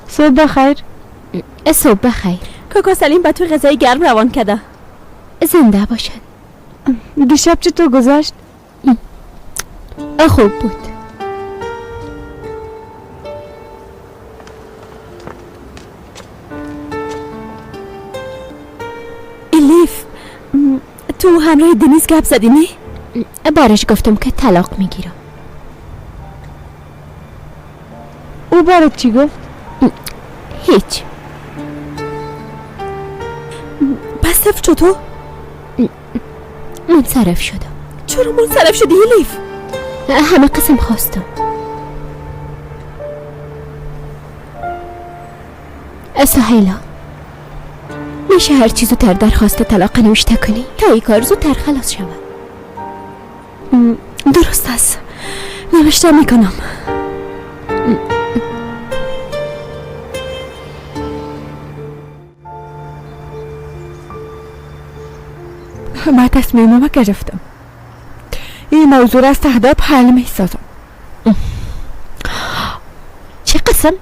صبح بخیر. صبح بخیر. کاکا سلیم به تو غذای گرم روان کرده. زنده باشن. دیشب چطور گذشت؟ خوب بود. الیف، تو همراه دنیز گپ زدی نه؟ بارش گفتم که طلاق میگیرم. او برات چی گفت؟ هیچ. پس صرف چطور؟ منصرف شدم. چرا منصرف شدی الیف؟ همه قسم خواستم. سهیلا، میشه هر چیز زودتر درخواست طلاق نوشته کنی تا این کار زودتر خلاص شود. درست است، نوشته میکنم. من تصمیمم گرفتم. این موضوع را از تهداب حل می سازم. چه قسم؟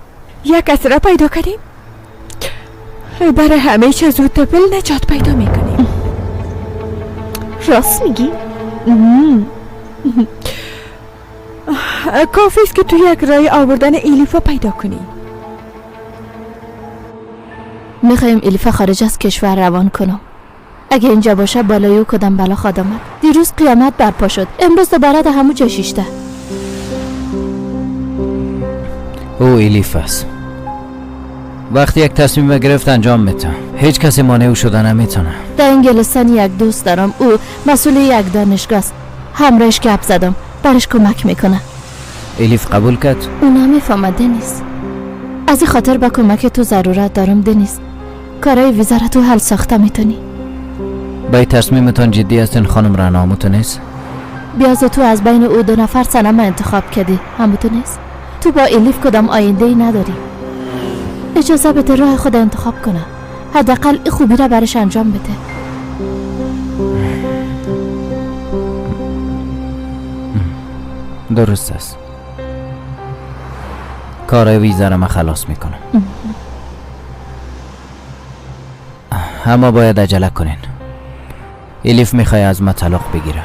یک کس را پیدا کردیم، برای همیشه از او تپل نجات پیدا میکنیم. راست میگی؟ کافی است که تو یک رای آوردن الیفا پیدا کنی. میخوایم الیفا خارج از کشور روان کنم. اگه اینجا باشه بالای او کدام بلا خواد آمد. دیروز قیامت برپا شد، امروز دوباره ده همو جا شیشته. او الیف است. وقتی یک تصمیم گرفت انجام میده، هیچ کسی مانع او شده نمیتونه. در انگلستان یک دوست دارم، او مسئول یک دانشگاه است. همراهش گپ زدم، برش کمک میکنه. الیف قبول کرد؟ او نمیفهمد دنیز. از این خاطر به کمک تو ضرورت دارم دنیز. کارای ویزا را تو حل ساخته میتونی. با این تصمیمتان جدی هستین خانم رعنا؟ همو تو نیست؟ بیاز تو از بین او دو نفر صنم انتخاب کردی، همو تو نیست؟ تو با الیف کدام آینده ای نداری. اجازه بده راه خود انتخاب کنه، حداقل این خوبی را برش انجام بده. درست است. کار ویزا را من خلاص میکنم، اما باید عجله کنین. الیف میخوای از ما طلاق بگیره،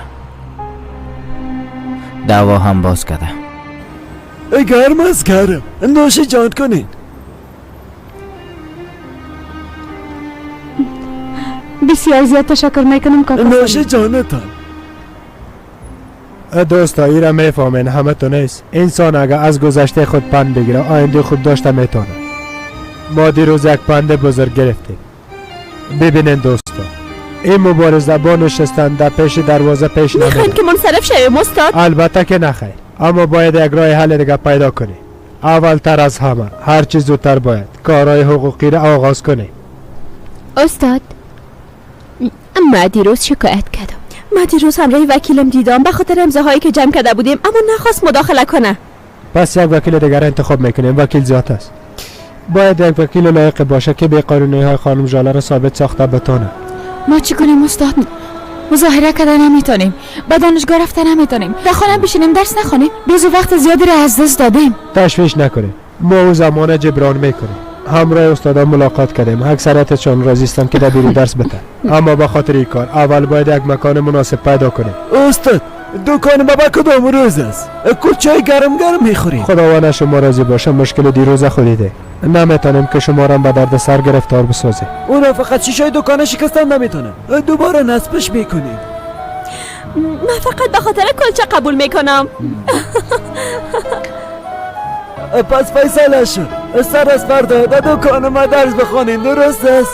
دعوا هم باز کرده. گرم از گرم، نوش جان کنین. بسیار زیاد تشکر میکنم کاکا. نوش جانتان. دوستا ای را میفهمین همه تو نیست. انسان اگه از گذشته خود پند بگیره آینده خوب داشته میتونه. ما دیروز یک پند بزرگ گرفتیم. ببینین دوستا، این مبارزه با نشستن در پیش دروازه پیش نمیره. میخواین که منصرف شویم استاد؟ البته که نخیر، اما باید یک راه حل دیگه پیدا کنیم. اولتر از همه هر چیز زودتر باید کارهای حقوقی را آغاز کنیم. استاد، ما دیروز شکایت کردم. ما دیروز همراه وکیلم دیدم به خاطر امضاهایی که جمع کرده بودیم، اما نخواست مداخله کنه. پس یک وکیل دیگر انتخاب میکنیم. وکیل زیاد است. باید یک وکیل لایق باشه که به قانونی های خانم ژاله را ثابت ساخته بتونه. ما چی کنیم استاد؟ مظاهره کردن نمیتونیم، به دانشگاه رفتن نمیتونیم، در خانه بشینیم درس نخوانیم. بیزو وقت زیادی را از دست دادیم. تشویش نکنیم، ما او زمان جبران میکنیم. همراه استادان ملاقات کردیم، اکثریتشان راضی هستند که در بیرون درس بدن، اما به خاطر این کار اول باید یک مکان مناسب پیدا کنیم. استاد، دکان بابا کدام روز است؟ کلچه گرم گرم میخوریم. خداوند شما راضی باشه، مشکل دیروز خودیده. نمیتونیم که شما را به درد سر گرفتار بسازیم. اونا فقط شیشه دکان شکستن نمیتونن، دوباره نصبش میکنیم. من فقط به خاطر کلچه قبول میکنم. پس فیصله شد، سر از فردا در دکان ما درس بخوانیم، درست است؟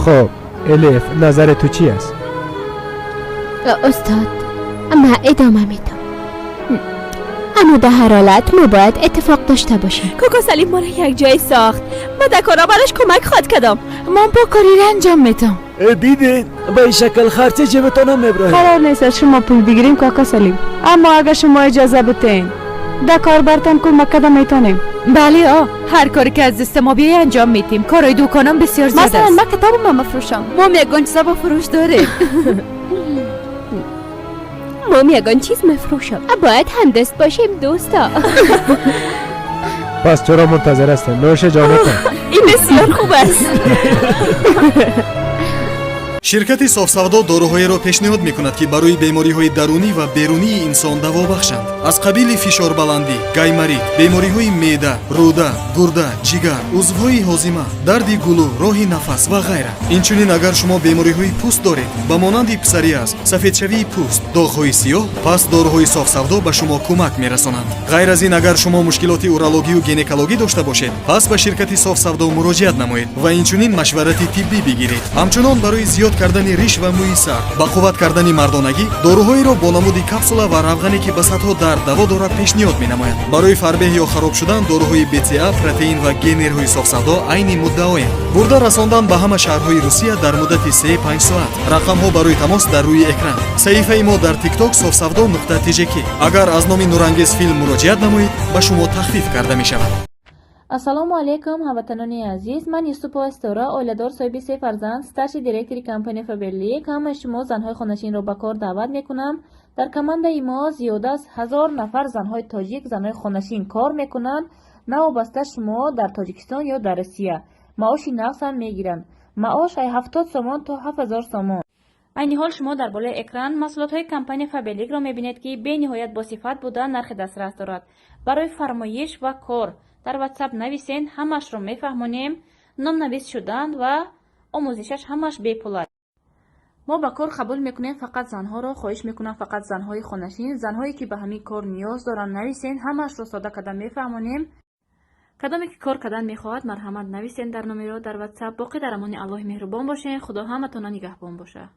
خب الیف، نظر تو چی است؟ استاد، من ادامه میدم، اما در هر حالت ما باید اتفاق داشته باشیم. کاکا سلیم ما را یک جای ساخت، ما در کارا براش کمک خواد کردم. ما با کاری را انجام میدم. دیدین به این شکل خرچه جیبتان میبریم. قرار نیست از شما پول بگیریم کاکا سلیم، اما اگر شما اجازه بتین در کار برتان کمک کردم میتونیم. بله آ، هر کاری که از دست ما بیای انجام میتیم. کارای دکانم بسیار زیاد است. مثلا من کتابم مفروشم. ما یگان چیزا با فروش داریم. ما یگان چیز مفروشم. باید همدست باشیم دوستا. پس تو را منتظر هستم. نوش جانتان. این بسیار خوب است. Ширкати Софсавдо доруҳоеро пешниҳод мекунад, ки барои бемориҳои дарунӣ ва берунии инсон даво бахшанд, аз қабили фишорбаландӣ, гайморит, бемориҳои меъда, рӯда, гурда, ҷигар, узвҳои ҳозима, дарди гулӯ, роҳи нафас ва ғайра. Инчунин агар шумо бемориҳои пӯст доред, ба монанди псориаз, сафедшавии пӯст, доғҳои сиёҳ, пас доруҳои Софсавдо ба шумо кӯмак мерасонанд. Ғайр аз ин, агар шумо мушкилоти урологию гинекологӣ дошта бошед, пас ба ширкати Софсавдо муроҷиат намоед ва инчунин машварати тиббӣ бигиред. Ҳамчунон барои зиёд кардани риш ва мӯи сар, ба қувват кардани мардонагӣ, доруҳоеро бо намуди капсула ва равғане, ки ба садҳо дард даво дорад, пешниҳод менамояд. Барои фарбеҳ ё хароб шудан доруҳои БЦА, протеин ва генерҳои Софсавдо айни муддаоянд. Бурда расондан ба ҳама шаҳрҳои Русия дар муддати 3-5 соат. Рақамҳо барои тамос дар рӯи экран. Саҳифаи мо дар TikTok софсавдо нуқта тжк. Агар аз номи Нурангез филм муроҷиат намоед, ба шумо тахфиф карда мешавад. Ассалому алайкум, ҳамватанони азиз. Ман Юсупова Ситора, оиладор, соҳиби се фарзанд, старший директори компания Фаберлик. Ҳамаи шумо занҳои хонашинро ба кор даъват мекунам. Дар командаи мо зиёда аз 1000 нафар занҳои тоҷик, занҳои хонашин кор мекунанд. Новобаста шумо дар Тоҷикистон ё дар Россия, маоши нағз ҳам мегиранд. Маош ай 70 сомон то 7000 сомон. Айни ҳол шумо дар болои экран маҳсулотҳои компания Фаберликро мебинед, ки бениҳоят босифат буда, нархи дастрас дорад. Барои фармоиш ва кор дар Ватсап нависен, ҳамаашро мефаҳмонем. Номнавис шудан ва омӯзишаш ҳамааш бепул аст. Мо ба кор қабул мекунем фақат занҳоро. Хоҳиш мекунам, фақат занҳои хонашин, занҳое ки ба ҳамин кор ниёз доранд, нависен, ҳамаашро сода карда мефаҳмонем. Кадоме ки кор кардан мехоҳад, марҳамат, нависен дар номеро дар Ватсап. Боқӣ дар амони Аллоҳи меҳрубон бошен. Худо ҳаматона нигаҳбон бошад.